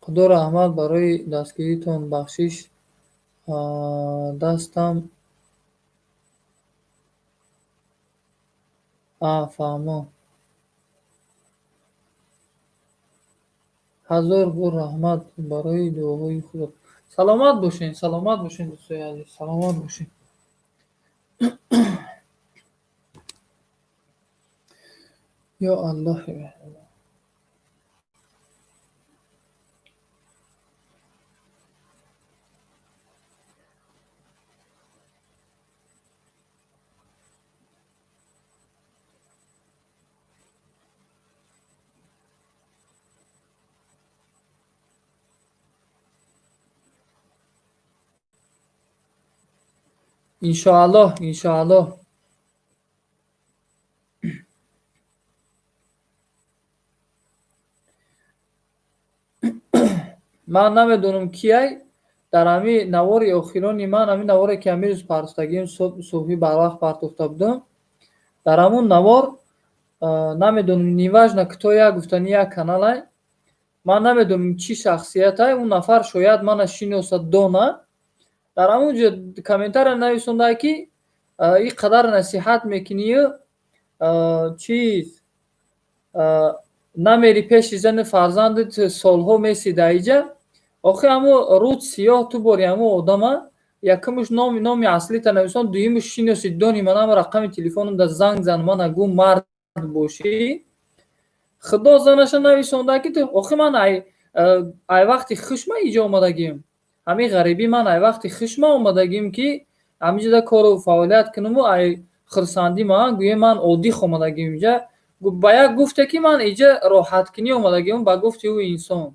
Худо раҳмат барои дастгиритон, бахшиш дастам. Фаҳмо. Ҳазор бор раҳмат барои дуоҳои худо. Саломат бошен, саломат бошен, дӯстои азиз, саломат бошен. Ё Аллоҳи меҳрубон. Иншоаллоҳ, иншоаллоҳ. Ман намедонам, кияй. Дар ҳамин навори охирони ман, ҳамин наворе, ки ҳамин рӯз партофтагием, субҳи барвақт партофта будам, дар ҳамун навор, намедонам, неважно кто, як гуфтани як каналай, ман намедонам, чӣ шахсиятай он нафар, шояд мана шиносад, дона. Дар ҳамун ҷо комментария нависондаа, ки ин қадар насиҳат мекунию чиз намери пеши зани фарзандат, солҳо меси дар иҷа. Охи, ҳамо рӯд сиёҳ ту бори ҳамо одама. Якумуш, номи аслита нависон, дуюмуш, шиноси, дони манам, рақами телефонам да занг зан, мана гӯ, мард бошӣ. Худо занаша нависонда, ки ту охи ман ай вақти хушма иҷо омадагим. Ҳамин ғарибӣ ман ай вақти хушма омадагим, ки ҳаминҷода кору фаъолият кунаму ай хурсандӣ ман гӯе ман оддих омадагим инҷа. Ба як гуфте, ки ман иҷа роҳаткунӣ омадагим, ба гуфти ӯ инсон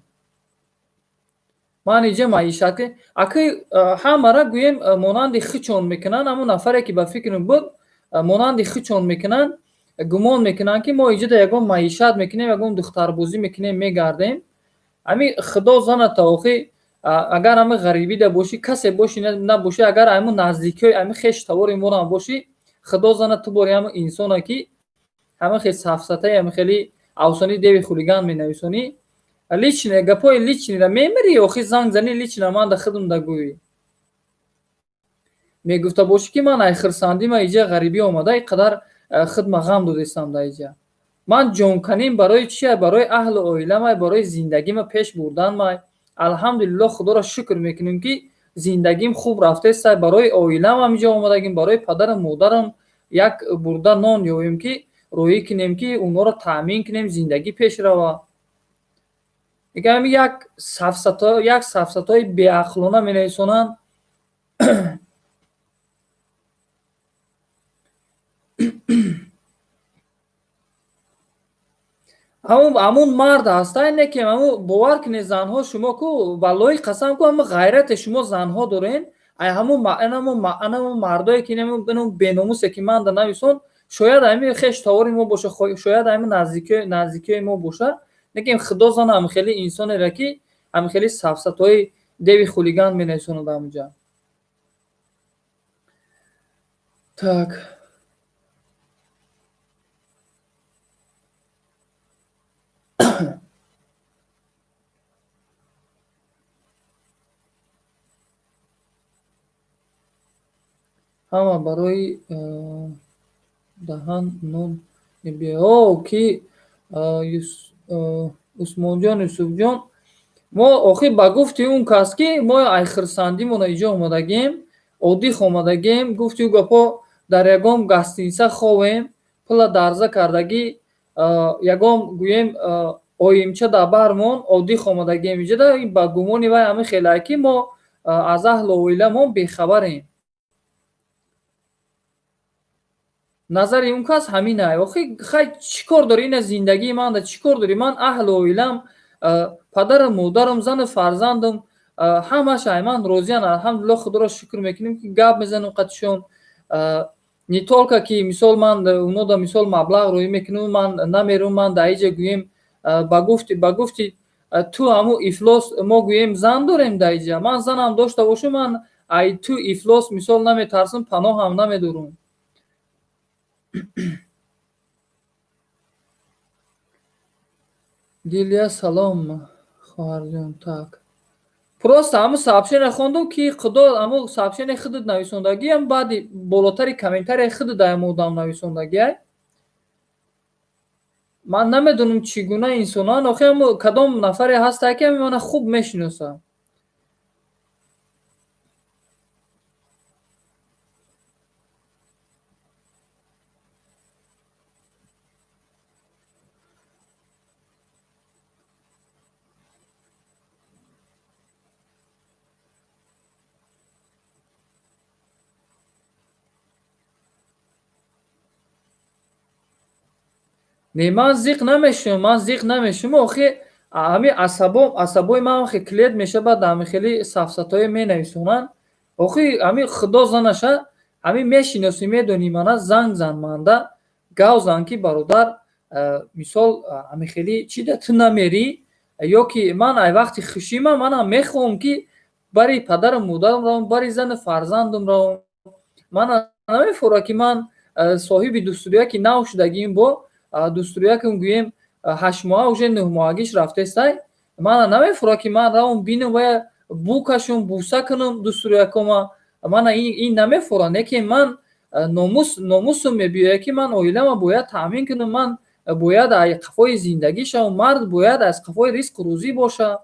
ман иҷа маишат аки ҳамара гӯем монанди хичон мекунанд. Ҳамон нафаре, ки ба фикрам буд, монанди хичон мекунанд, гумон мекунанд, ки мо иҷода ягон маишат мекунем, ягон духтарбозӣ мекунем, мегардем. Ҳамин худо заната. Охи, агар ҳамин ғарибида бошӣ, касе бошӣ, набошӣ, агар ҳамин наздикиҳои ҳамин хеш тавори морам бошӣ, худо зана ту бори ҳамин инсона, ки ҳамин хел сафсатаи, ҳамин хели авсони деви хулиган менависонӣ. Личный гапҳои личныйра мемирӣ. Охи, занг зани, лично ман да худам да гӯӣ. Мегуфта бошӣ, ки ман ай хирсандима иҷа ғарибӣ омада, ин қадар хидма ғам додистам дар иҷа. Ман ҷонканим барои чия? Барои аҳлу оиламай, барои зиндагима пеш бурданмай. Алҳамдулилло, Худоро шукр мекунем, ки зиндагим хуб рафтеста, барои оилам ҳамиҷо омадагим, барои падару модарам як бурда нон ёвем, ки рӯӣ кунем, ки онҳоро таъмин кунем, зиндагӣ пеш рава. Мегӯям, як сафсато, як сафсатои беақлона менависонанд. Ҳамун мард ҳаста, не ки ҳамун, бовар кунед, занҳо шумо ку, валлоҳи қасам ку, ҳамун ғайрате шумо занҳо дорен, ай ҳамун анамун мардое ки инам беномусе ки манда нависон, шояд ҳами хеш товори мо боша, шояд ҳами наздикиҳои мо боша, лекин Худо зана ҳам хеле инсонеро, ки ҳам хеле сафсатҳои деви хулиган менависонад ҳамунҷа. Так. Ҳама барои даҳан нон о ки Усмонҷон, Юсуфҷон, мо охир ба гуфти он кас, ки мо ай хирсандимона иҷо омадагем, оддих омадагем, гуфти ӯ гапҳо, дар ягон гостиница ховем, пула дарза кардагӣ, ягон гӯем оимча дар бармон оддих омадагем иҷода. Ба гумони вай ҳамин хелае, ки мо аз аҳлу оиламон бехабарем. Назари он кас ҳаминай. Охи хай, чӣ кор дорӣ ина зиндагии манда, чӣ кор дорӣ? Ман аҳлу оилам, падару модарам, зану фарзандам, ҳамаш ай ман розиян. Алҳамдулилло, Худоро шукр мекунем, ки гап мезанем қатишон. Не только ки мисол ман унода мисол маблағ рӯӣ мекунам, ман намерум, ман дар иҷа гӯем ба гуфти ту ҳамун ифлос, мо гӯем зан дорем дар иҷа. Ман занам дошта бошам, ман ай ту ифлос мисол наметарсам, паноҳам намедорам. Дилия, салом, хоҳарҷон. Так, просто ҳамун сообщение хондум, ки Худо ҳамун сообщение худат нависондагиам, баъди болотари комментарияи худат ҳамун одам нависондагиай. Ман намедонам, чӣ гуна инсонанд. Охи ҳамун кадом нафаре ҳастае, ки мана хуб мешиносад. Не, ман зиқ намешавам, ман зиқ намешавам. Охи ҳами асабои ман хе клиент мешавад, баъд ҳами хели сафсатҳое менависонанд. Охи ҳами Худо занаша, ҳами мешиносӣ, медонӣ мана, занг зан манда, гав зан, ки бародар, мисол ҳами хели чӣ да ту намерӣ, ё ки ман ай вақти хушима манам мехоҳам, ки бари падару модарам равам, бари зану фарзандам равам. Мана намефора, ки ман соҳиби дустурияки нав шудагим, бо дустурякам гӯем 8 моҳа, уже 9 моҳагиш рафтестай. Мана намефура, ки ман равам бинам ва букашум, буса кунам дустурякома. Мана ин намефура, не ки ман номусум мебиёяд, ки ман оилама бояд таъмин кунам, ман бояд аз қафои зиндагӣ шавам, мард бояд аз қафои ризқу рӯзӣ боша.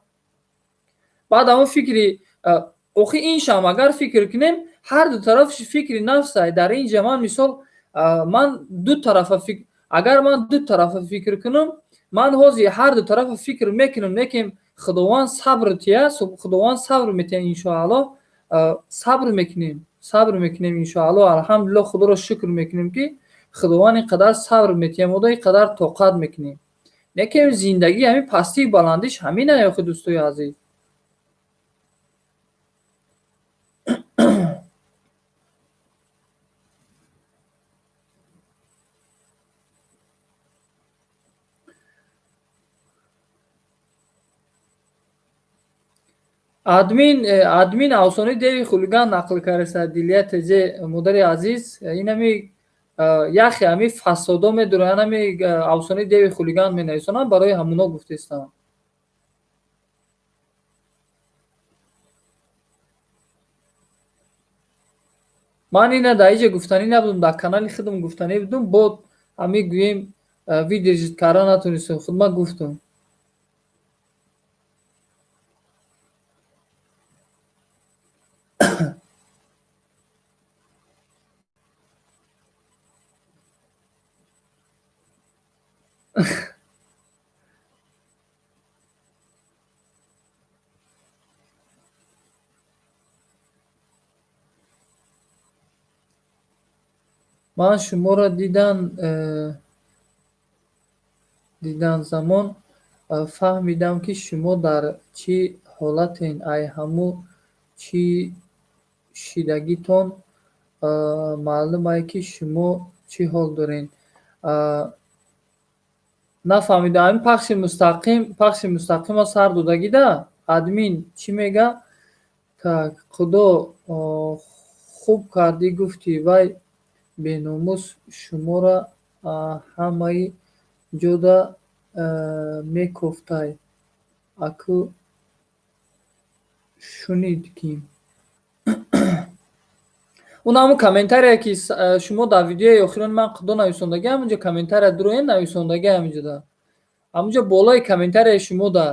Баъд ҳамон фикри охи ин шам, агар фикр кунем, ҳар ду тараф фикри нафсай. Дар ин ҷа ман мисол ман ду тарафа фикр, агар ман ду тарафа фикр кунам, ман ҳозир ҳар ду тарафа фикр мекунам, лекин Худованд сабр тия, Худованд сабр метиҳад, иншоаллоҳ. Сабр мекунем, сабр мекунем, иншоаллоҳ. Алҳамдулилло, Худоро шукр мекунем, ки Худованд ин қадар сабр метиҳад мода, ин қадар тоқат мекунем. Лекин зиндагӣ ҳамин пастию баландиш ҳамин охи, дӯстои азиз. Админ Авсони деви хулиган нақл карда. Дилия теже, модари азиз, инами яхе ҳами фасодо медуранд, ҳами Авсони деви хулиган менависонанд, барои ҳамуно гуфтестам. Ман ина дар иҷа гуфтанӣ набудам, дар канали худам гуфтанӣ будам, бо ҳами гӯем выдержать карда натонистам, худма гуфтам. Ман шуморо дидан замон фаҳмидам, ки шумо дар чӣ ҳолатен. Ай ҳамун чӣ шидагитон маълумае, ки шумо чӣ ҳол дорен. Нафаҳмидам, ҳамин пахши мустақима сар додагида админ чӣ мега? Так, Худо хуб кардӣ гуфтӣ, вай беномус шуморо ҳамаи ҷода мекофтай. Аку шунид ки он ҳамун комментарие, ки шумо дар видеои охирони ман Худо нависондагӣ, ҳамунҷо комментария дуроен нависондагӣ, ҳаминҷода. Ҳамунҷо болои комментарияи шумо да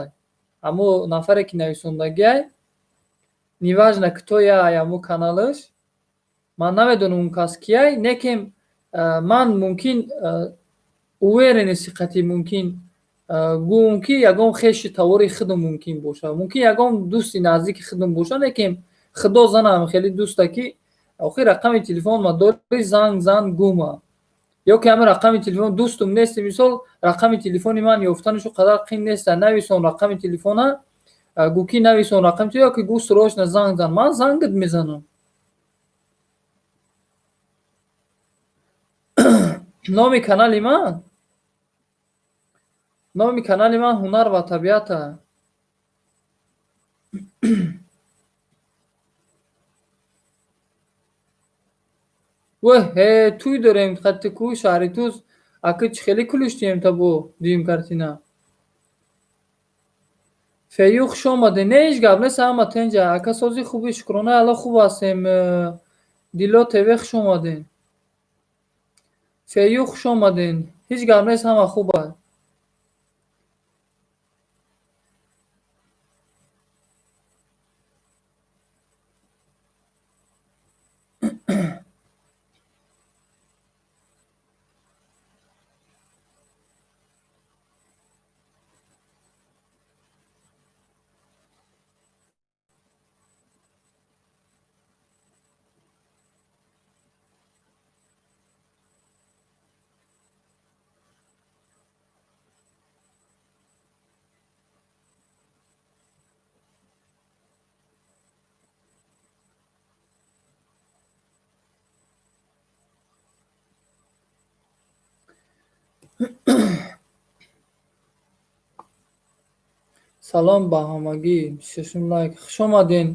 ҳамун нафаре, ки нависондагиай, неважно кто яй ҳамун каналаш, ман намедонам он кас кияй, некем ман мумкин уверенности қатъи мумкин гӯм, ки ягон хеши тавори худам мумкин бошад, мумкин ягон дӯсти наздики худам бошад, лекин Худо занам хеле дӯста, ки охир рақами телефонма дори, занг зан, гӯма. Ё ки ҳамин рақами телефон дӯстум нести, мисол, рақами телефони ман ёфтанашу қадар қин неста. Нависон рақами телефона, гӯ ки нависон рақами, ё ки гӯ срочно занг зан, ман зангат мезанам. Номи канали ман «Ҳунар ва табиата». Веҳ, тӯй дорем хатти кӯ шаҳри Тӯз, аки чӣ хеле кулиштием та бо дуюм картина. Фею, хуш омадед. Не, ҳеҷ гап нест, ҳама тенҷа. Ака, сози хуби, шукронаи Алло, хуб ҳастем. Дило ТВ, хуш омадед. Фею, хуш омадед. Ҳеҷ гап нест, ҳама хуб аст. Салом ба ҳамагӣ. 26 лайк. Хуш омаден.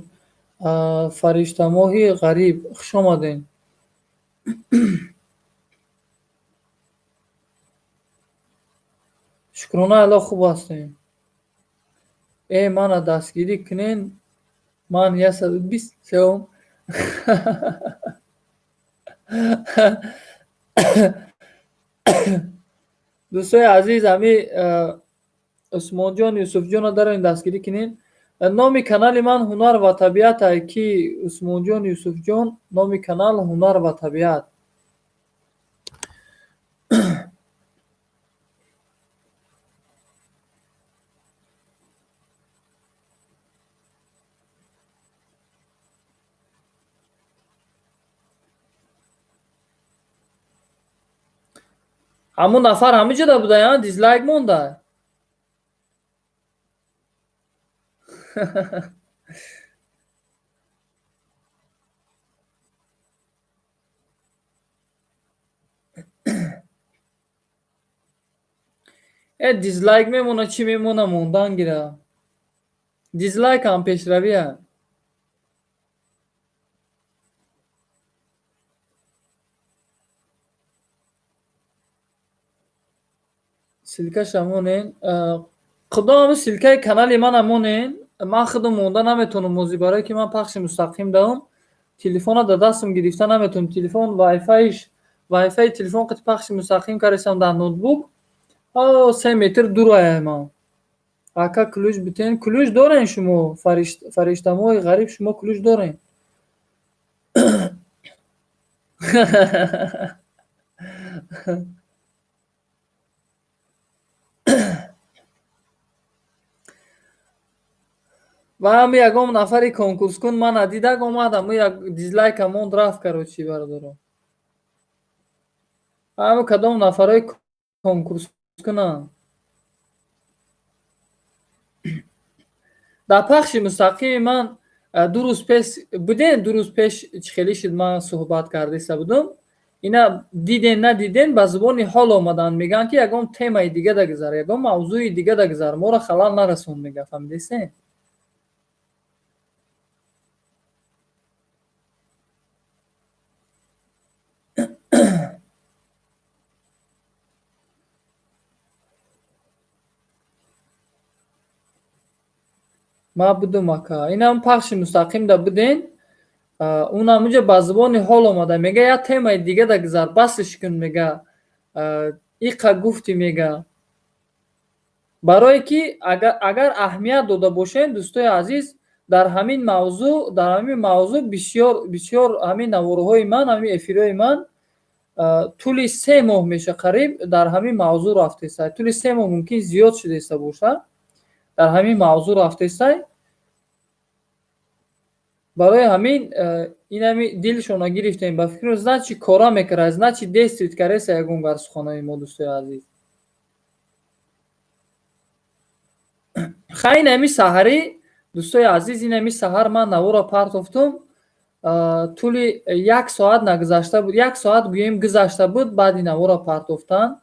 Фариштамоҳи ғариб, хуш омаден. Шукронаи Алло, хуб ҳастем. Э, мана дастгирӣ кунен, ман 120 шавам. Дӯстои азиз, ҳами Усмонҷон, Юсуфҷонро дароин, дастгирӣ кунед. Номи канали ман «Ҳунар ва табиат» ай, ки Усмонҷон, Юсуфҷон, номи канал «Ҳунар ва табиат». Ҳамун нафар ҳамин ҷода буда, дизлайк монда. Э, дизлайк мемона, чӣ мемона, мондан гира. Дизлайкам пешравия. Ссылкаша монен. Худо, ҳами ссылкаи канали мана монен. Ман худам монда наметавонам мози, барое ки ман пахши мустақим давам. Телефона дар дастам гирифта наметавонам. Телефон вайфайш, вайфайи телефон қати пахши мустақим кардастам дар ноутбук. 3 метр дураям ман. Ака, ключ битен. Ключ дорен шумо, фариштамои ғариб, шумо ключ дорен. Ва ҳами ягон нафари конкурскун мана дидак омад, ҳаму як дизлайка монд, рафт, короче, бародаро. Ҳаму кадом нафарои конкурскунанд. Дар пахши мустақими ман 2 рӯз пеш буден, 2 рӯз пеш чӣ хеле шуд, ман суҳбат кардаиста будум. Ина диден, надиден, ба зубони ҳол омаданд, мегӯянд, ки ягон темаи дига дагузар, ягон мавзӯи дига дагузар, моро халал нарасон, мега, фаҳмидесен? Ман будум, ака. Инам пахши мустақим да буден, унам уҷа ба зубони ҳол омада, мега, як темаи дига дагузар, басш кун, мега, иқа гуфтӣ, мега. Барое ки агар аҳамият дода бошем, дӯстои азиз, дар ҳамин мавзӯъ бисёр бисёр ҳамин наворҳои ман, ҳамин эфирҳои ман тӯли 3 моҳ меша, қариб дар ҳамин мавзӯъ рафтеста. Тӯли 3 моҳ мумкин зиёд шудаиста бошад, дар ҳамин мавзӯъ рафтестай. Барои ҳамин инами дилшона гирифтем, ба фикру, значит, кора мекард, значит, действует кареса ягон гар суханои мо, дӯстои азиз. Хай, инами саҳарӣ, дӯстои азиз, инами саҳар ман наворо партофтум, тӯли як соат нагузашта буд, як соат гӯем гузашта буд баъди наворо партофтан.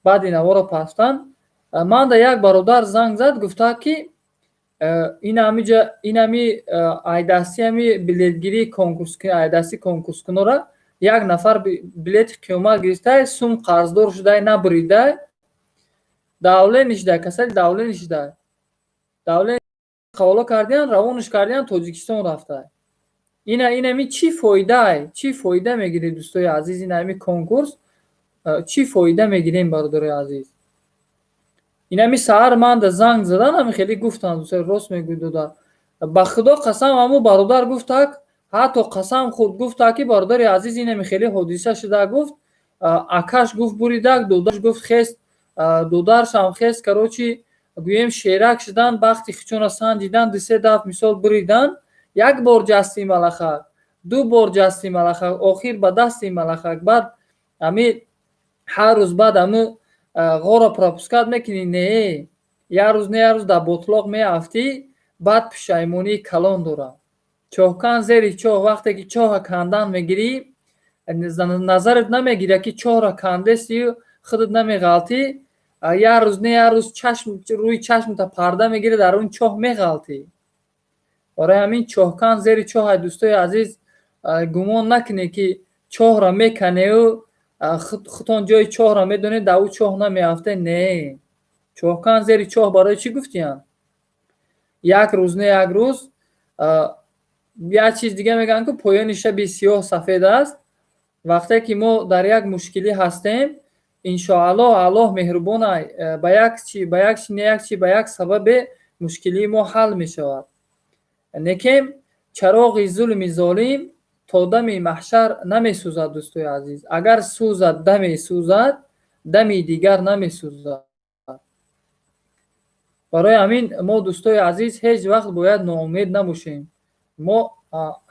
Баъди наворо партофтан манда як бародар занг зад, гуфта, ки инамиҷа инами айдасти ҳами билетгирии конкурс, айдасти конкурскунора як нафар билети қиёмат гирифтай, сум қарздор шудай, набуридай, давление шудай, касали давление шудай, давление қавола кардиян, равонаш кардиян, Тоҷикистон рафтай. Ина инами чӣ фоидаай, чӣ фоида мегирем, дӯстои азиз, инами конкурс чӣ фоида мегирем, бародарои азиз? Инами саҳар манда занг задан, ҳами хеле гуфтанд, дӯстои, рост мегӯй, додар, ба худо қасам, ҳамун бародар гуфтак, ҳатто қасам хӯрд, гуфтак, ки бародари азиз, инами хеле ҳодиса шуда, гуфт, акаш, гуфт, буридак, додаш, гуфт, хест, додаршам хест, короче, гӯем, шерак шудан, бахти хичона санҷидан, дусе дафъ мисол буридан, як бор ҷасти малахак, ду бор ҷасти малахак, охир ба дасти малахак, баъд ҳами ҳар рӯз баъд ҳаму ғорро пропускать мекунӣ, не, як рӯз, не, як рӯз дар ботлоқ меафтӣ, баъд пушаймонии калон дорад. Чоҳкан зери чоҳ, вақте ки чоҳа кандан мегирӣ, назарат намегирад, ки чоҳро кандестию худат намеғалтӣ, як рӯз, не, як рӯз чашм рӯи чашмата парда мегирад, дар он чоҳ меғалтӣ. Барои ҳамин чоҳкан зери чоҳай, дӯстои азиз, гумон накунед, ки чоҳро меканею худтон ҷои чоҳро медонед, дар ӯ чоҳ намеафтед. Не, чоҳкан зери чоҳ барои чӣ гуфтиянд? Як рӯз, не, як рӯз. Як чиз дига мегӯянд, ки поёни шаби сиёҳ сафед аст. Вақте ки мо дар як мушкилӣ ҳастем, иншоаллоҳ, Аллоҳ меҳрубонай, ба як чи, не, як чи, ба як сабабе мушкилии мо ҳал мешавад. Лекин чароғи зулми золим то дами маҳшар намесӯзад, дӯстои азиз. Агар сӯзад, даме сӯзад, дами дигар намесӯзад. Барои ҳамин мо, дӯстои азиз, ҳеҷ вақт бояд ноумед набошем. Мо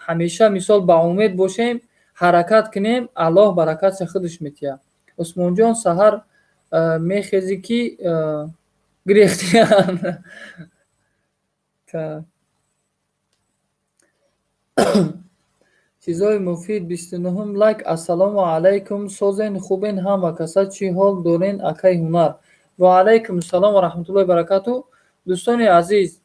ҳамеша мисол ба умед бошем, ҳаракат кунем, Аллоҳ баракатша худаш метиҳад. Усмонҷон, саҳар мехезӣ, ки гирехтиян. Так, чизҳои муфид, 29-ум лайк. Ассалому алайкум, созен, хубен, ҳама каса, чӣ ҳол дорен, акаи Ҳунар? Ва алайкум ассалом ва раҳматуллоҳи баракату. Дӯстони азиз,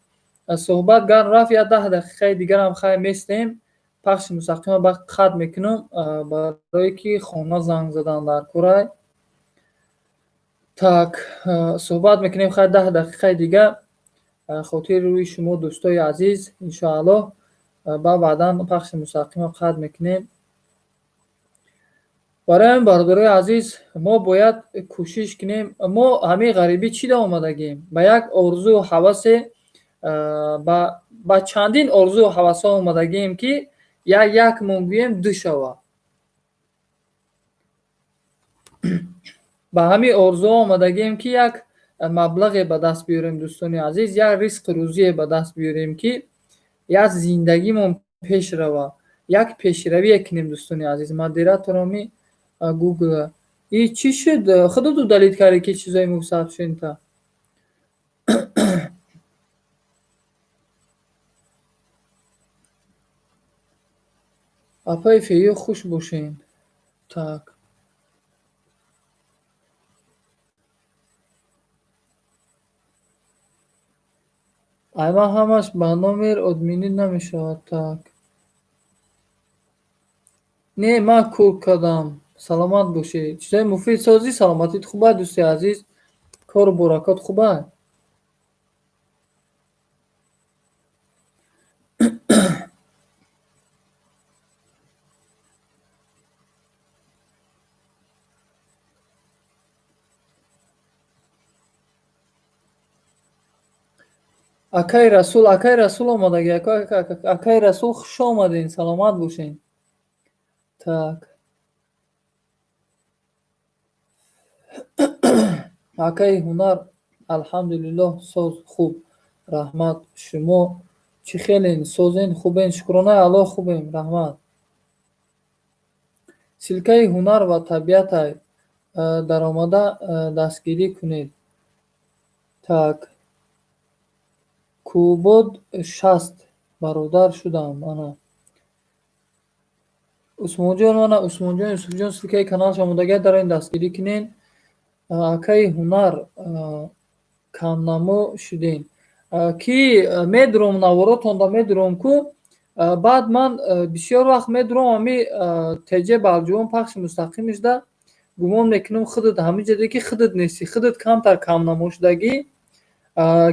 суҳбат гарм рафт, як 10 дақиқаи дигарам хай местем, пахши мустақима баъд қатъ мекунам, барое ки хона занг задан дар курай. Так, суҳбат мекунем хай 10 дақиқаи дига, хотири рӯи шумо, дӯстои азиз, иншоаллоҳ. Ба баъдан пахши мустақимро қатъ мекунем. Барои ҳамин, бародарои азиз, мо бояд кӯшиш кунем. Мо ҳамин ғарибӣ чӣ да омадагем? Ба як орзую ҳавасе, ба чандин орзую ҳавасҳо омадагием, ки як якмон гӯем ду шава. Ба ҳамин орзуҳо омадагием, ки як маблағе ба даст биёрем, дӯстони азиз, як ризқу рӯзие ба даст биёрем, ки як зиндагимон пеш рава, як пешравие кунем, дӯстони азиз. Модератороми Гугл, и чӣ шуд? Худат удалить кардӣ, ки чизои мусабшинта? Апаи Фею, хуш бошен. Так. Айма ҳамаш ба номер админӣ намешавад. Так. Не, ман кур кардам. Саломат бошед. Чизои муфид созӣ, саломатит хуб аст, дӯсти азиз. Кору баракот хуб аст. Акаи Расул, акаи Расул омадагӣ. Акаи Расул, хуш омадем, саломат бошед. Так. Акаи Ҳунар, алҳамдулиллоҳ, соз, хуб. Раҳмат. Шумо чӣ хелен, созен, хубен? Шукронаи Аллоҳ, хубем, раҳмат. Ссылкаи ҳунар ва табиатай даромада дастгирӣ кунед. Так. Кубод 60 бародар шудам. Ана. Усмонҷон, ана Усмонҷон, Юсуфҷон, ссылкаи каналаш омодагӣ, дар ин дастгирӣ кунед. Акаи Ҳунар, камнамо шудем. Ки медуром наворотонда медуром ку, баъд ман бисёр вақт медуром ҳами теҷе балҷувон пахши мустақим шуда, гумон мекунам худат ҳамин ҷоде, ки худат нестӣ, худат камтар камнамо шудагӣ.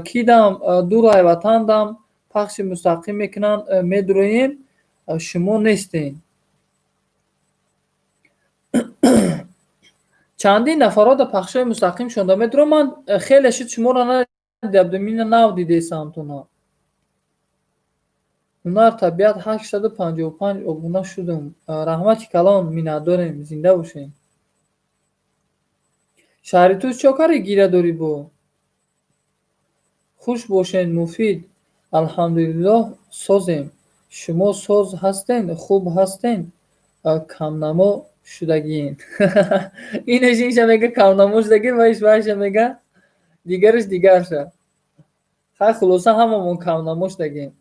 Кидам дурай ватандам пахши мустақим мекунанд, медуроем, шумо нестен. Чандин нафарҳо дар пахшҳои мустақим шуда медурам, ман хеле шуд шуморо надида будам, ина нав дидесамтона. Ҳунар табиат 855 обуна шудам. Раҳмати калон, миннатдорем, зинда бошед. Шаҳри Тӯс чо карди, гира дорӣ бо? Хуш бошед, муфид. Алҳамдулиллоҳ, созем. Шумо соз ҳастен, хуб ҳастен, камнамо шудагиен. Инаш инша мега камнамо шудагӣ, вайш вайша мега, дигараш дигарша. Хай, хулоса, ҳамамон камнамо шудагем.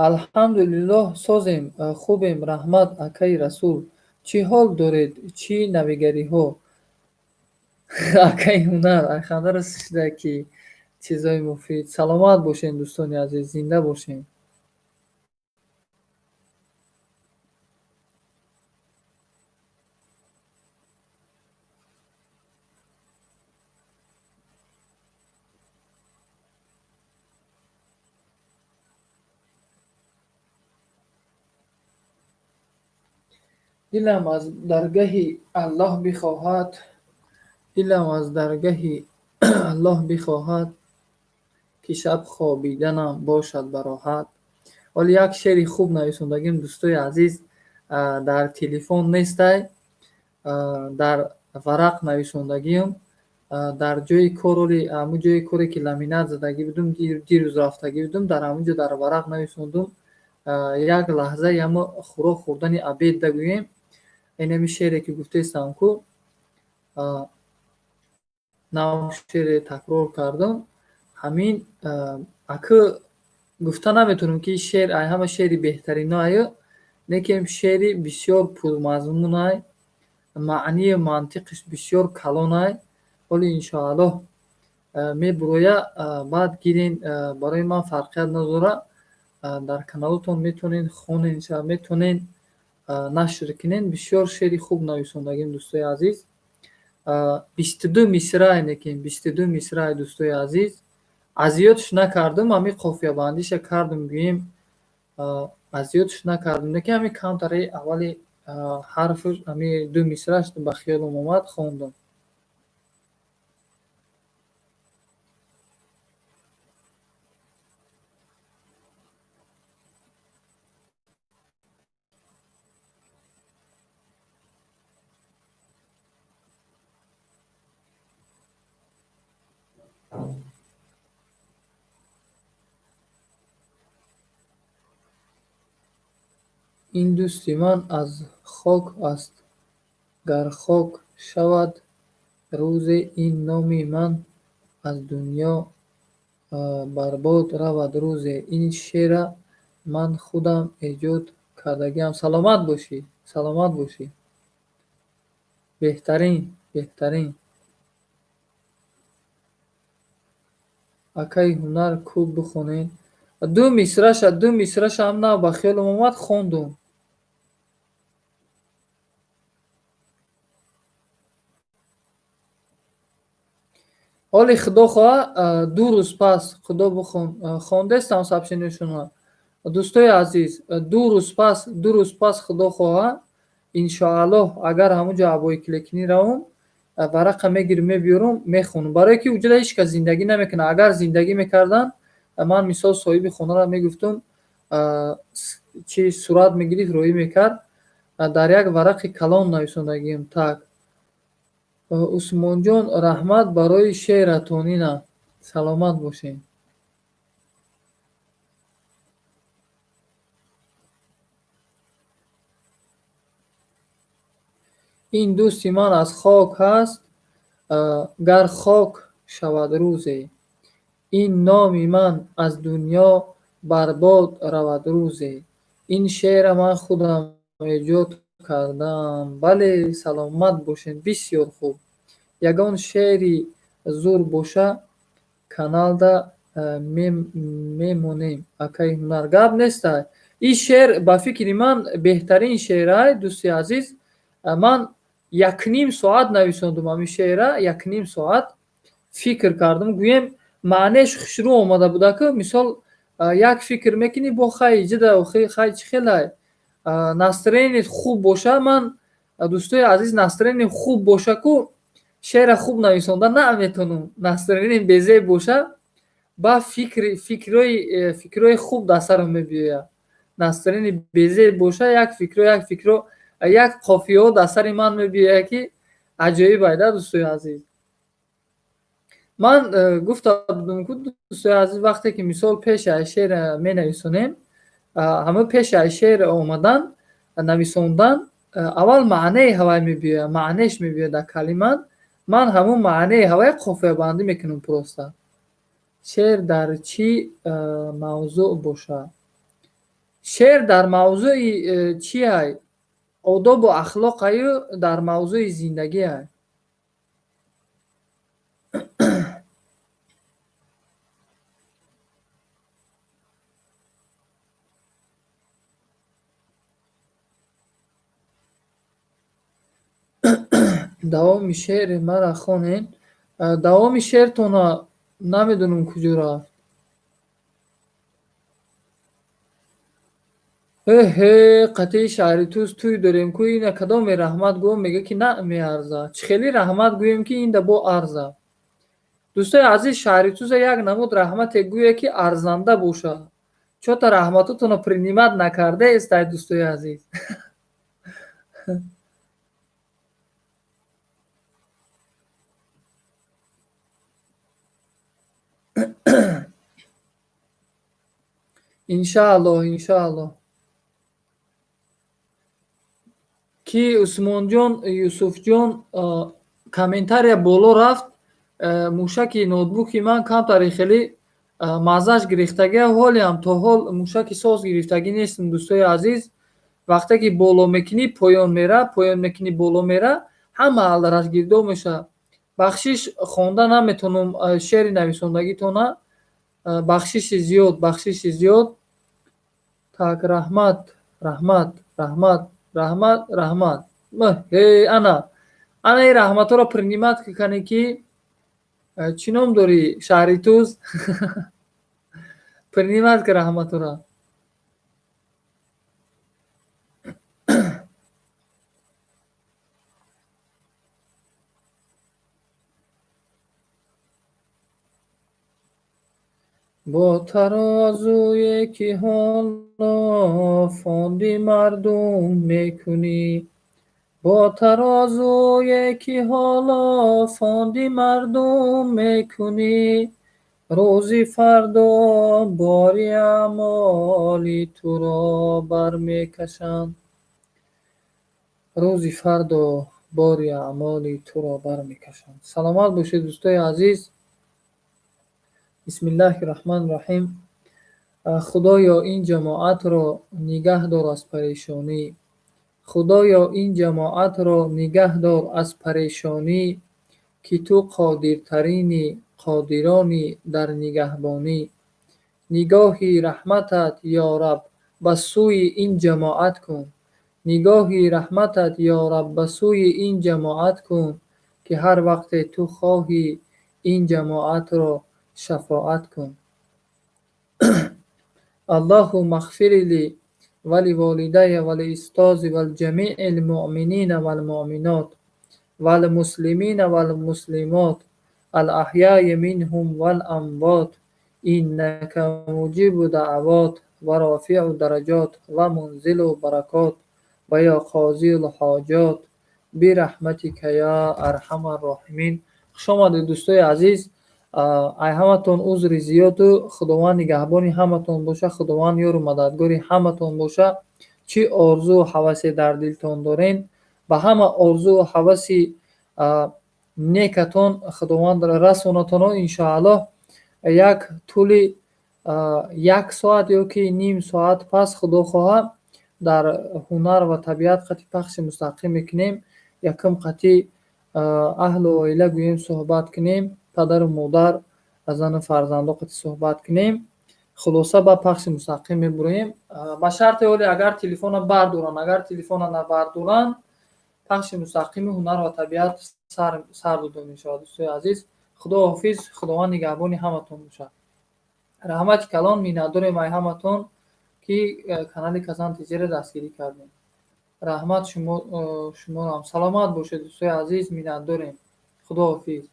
Алҳамдулиллоҳ, созем, хубем, раҳмат, акаи Расул. Чӣ ҳол доред, чӣ навигариҳо? Акаи Ҳунар, айханда рост шуда, ки чизои муфид. Саломат бошед, дӯстони азиз, зинда бошед. Дилам аз даргаҳи Аллоҳ бихоҳад, дилам аз даргаҳи Аллоҳ бихоҳад, ки шаб хобиданам бошад бароҳат. Ҳоло як шеъри хуб нависондагим, дӯстои азиз, дар телефон нестай, дар варақ нависондагиам, дар ҷои кор, оли ҳамун ҷои коре, ки ламинат задагӣ будум, дирӯз рафтагӣ будум, дар ҳамун ҷо дар варақ нависондум. Як лаҳзаи ҳамо хӯрок хӯрдани обед дагӯем, инами шеъре, ки гуфтестам ку, нав шеъре такрор кардам. Ҳамин акы гуфта наметавонам, ки шеър ай ҳама шеъри беҳтариноаю, лекин шеъри бисёр пурмазмунай, маънию мантиқиш бисёр калонай. Ҳоли иншоаллоҳ мебуроя, баъд гирен, барои ман фарқият надорад, дар каналотон метавонед хонед, метавонед нашр кунед. Бисёр шеъри хуб нависондагим, дӯстои азиз. 22 мисраъ, лекин 22 мисраъ, дӯстои азиз. Азиётш накардам, ҳамин қофиябандиша кардам, гӯем, азиётш накардам, лекин ҳамин камтари аввали ҳарф, ҳамин ду мисраш ба хиёлам омад, хондам. Ин дӯсти ман аз хок аст, гар хок шавад рӯзе, ин номи ман аз дунё барбод равад рӯзе. Ин шеъра ман худам эҷод кардагиам. Саломат бошӣ, саломат бошӣ. Беҳтарин, беҳтарин. Акаи Ҳунар, кӯ бихонед. Ду мисраша ҳам нав ба хиёлам омад, хондум. Ҳоли худо хоҳа, 2 рӯз пас худо бихон, хондестам сообщениешонро. Дӯстои азиз, 2 рӯз пас, худо хоҳа, иншоаллоҳ, агар ҳамунҷо обои-килекунӣ равам, варақа мегирам, мебиёрам, мехонам. Барое ки уҷода ҳеҷ кас зиндагӣ намекунад. Агар зиндагӣ мекарданд, ман мисол соҳиби хонаро мегуфтум, чи сурат мегирифт, роӣ мекард. Дар як варақи калон нависондагиам. Так, Усмонҷон, раҳмат барои шеъратон, ина, саломат бошед. Ин дӯсти ман аз хок аст, гар хок шавад рӯзе, ин номи ман аз дунё барбод равад рӯзе. Ин шеъра ман худам эҷод кардаам. Бале, саломат бошед, бисёр хуб. Ягон шеъри зур боша, каналда мемонем, акаи Ҳунар. Гап нестай. Ин шеър ба фикри ман беҳтарин шеърай, дӯсти азиз. Ман якним соат нависондум ҳамин шеъра, якним соат фикр кардам, гӯем, маънеш хушрӯ омада будаку. Мисол, як фикр мекунӣ, бо хай ҷида, хай чӣ хелай настроениет хуб боша. Ман, дӯстои азиз, настроением хуб боша ку, шеъра хуб нависонда наметонам. Настроением безеб боша, ба фикрҳои хуб дар сарам мебиёяд. Настроение безеб боша, як фикро, як фикро, як қофияҳо дар сари ман мебиёяд, ки аҷоиб айда, дӯстои азиз. Ман гуфта будам ку, дӯстои азиз, вақте ки мисол пеши ай шеър менависонем, ҳама пеши ай шеър омадан, нависондан, аввал маънеи ҳавай мебиёяд, маънеш мебиёяд дар калиман. Ман ҳамун маънеи ҳавай қофиябандӣ мекунам просто. Шеър дар чӣ мавзӯъ бошад? Шеър дар мавзӯи чиай? Одобу ахлоқаю, дар мавзӯи зиндагиай. Давоми шеъри мара хонед. Давоми шеъртонро намедонам, куҷо рафт. Эҳе, қатъи шаҳри Тӯз тӯй дорем ку, ина кадоме раҳмат гӯям, мега ки на меарзад. Чӣ хеле раҳмат гӯем, ки инда бо арзад? Дӯстои азиз, шаҳри Тӯза як намуд раҳмате гӯе, ки арзанда бошад. Чё-то раҳматотонро принимать накардаестай, дӯстои азиз. Иншааллоҳ, иншааллоҳ. Ки Усмонҷон, Юсуфҷон, комментария боло рафт, мушаки ноутбуки ман камтаре хеле маззаш гирифтагия, ҳолиам то ҳол мушаки соз гирифтагӣ нестам, дӯстои азиз. Вақте ки боло мекунӣ, поён мера, поён мекунӣ, боло мера, ҳама алдараш гирдоб мешавад. Бахшиш, хонда наметавонам шеъри нависондагитона. Бахшиши зиёд, бахшиши зиёд. Так, раҳмат, раҳмат, раҳмат, раҳмат, раҳмат. Э, ана ана ин раҳматҳоро принимать кунед, ки Чӣ ном дорӣ? Шаҳри Туз? Принимать кара ҳаматонро. Бо тарозуе ки ҳоло фонди мардум мекунӣ, бо тарозуе ки ҳоло фонди мардум мекунӣ, рӯзи фардо бори аъмоли туро бармекашанд. Рӯзи фардо бори аъмоли туро бармекашанд. Саломат бошед, дӯстои азиз. Бисмиллаҳи раҳмони раҳим. Худоё, ин ҷамоатро нигаҳ дор аз парешонӣ. Худоё, ин ҷамоатро нигаҳ дор аз парешонӣ, ки ту қодиртарини қодирони дар нигаҳбонӣ. Нигоҳи раҳматат, ё Раб, ба сӯи ин ҷамоат кун. Нигоҳи раҳматат, ё Раб, ба сӯи ин ҷамоат кун, ки ҳар вақте ту хоҳӣ ин ҷамоатро шафоат кун. Аллоҳумма ғфир ли ва ливолидайя ва лиустози ва лиҷамиил муъминина вал муъминот вал муслимина вал муслимот ал аҳяи минҳум вал амвот иннака муҷибу даъвот ва рофиу дараҷот ва мунзилу баракот ва ё қозиул ҳоҷот бираҳматика ё арҳамар роҳимин. Хуш омадед, дӯстои азиз. Ай ҳаматон узри зиёду Худованд нигаҳбони ҳаматон боша, Худованд ёру мададгори ҳаматон боша. Чӣ орзуу ҳавасе дар дилтон дорен, ба ҳама орзуу ҳаваси некатон Худованд расонатоно иншоаллоҳ. Як тӯли як соат ё ки ним соат пас, Худо хоҳа, дар ҳунар ва табиат қати пахши мустақим мекунем. Якум қати аҳлу оила гӯем суҳбат кунем, падару модар, зану фарзандо қати суҳбат кунем. Хулоса, ба пахши мустақим мебуроем. Ба шарти оле агар телефона бардоранд, агар телефона набардоранд, пахши мустақими ҳунар ва табиат сар дода мешавад. Дӯстои азиз, Худо ҳофиз, Худованд нигаҳбони ҳаматон бошад. Раҳмати калон, миннатдорем ай ҳаматон, ки канали Казан ТЖ-ро дастгирӣ кардем. Раҳмат шумоам. Саломат бошед, дӯстои азиз, миннатдорем. Худо ҳофиз.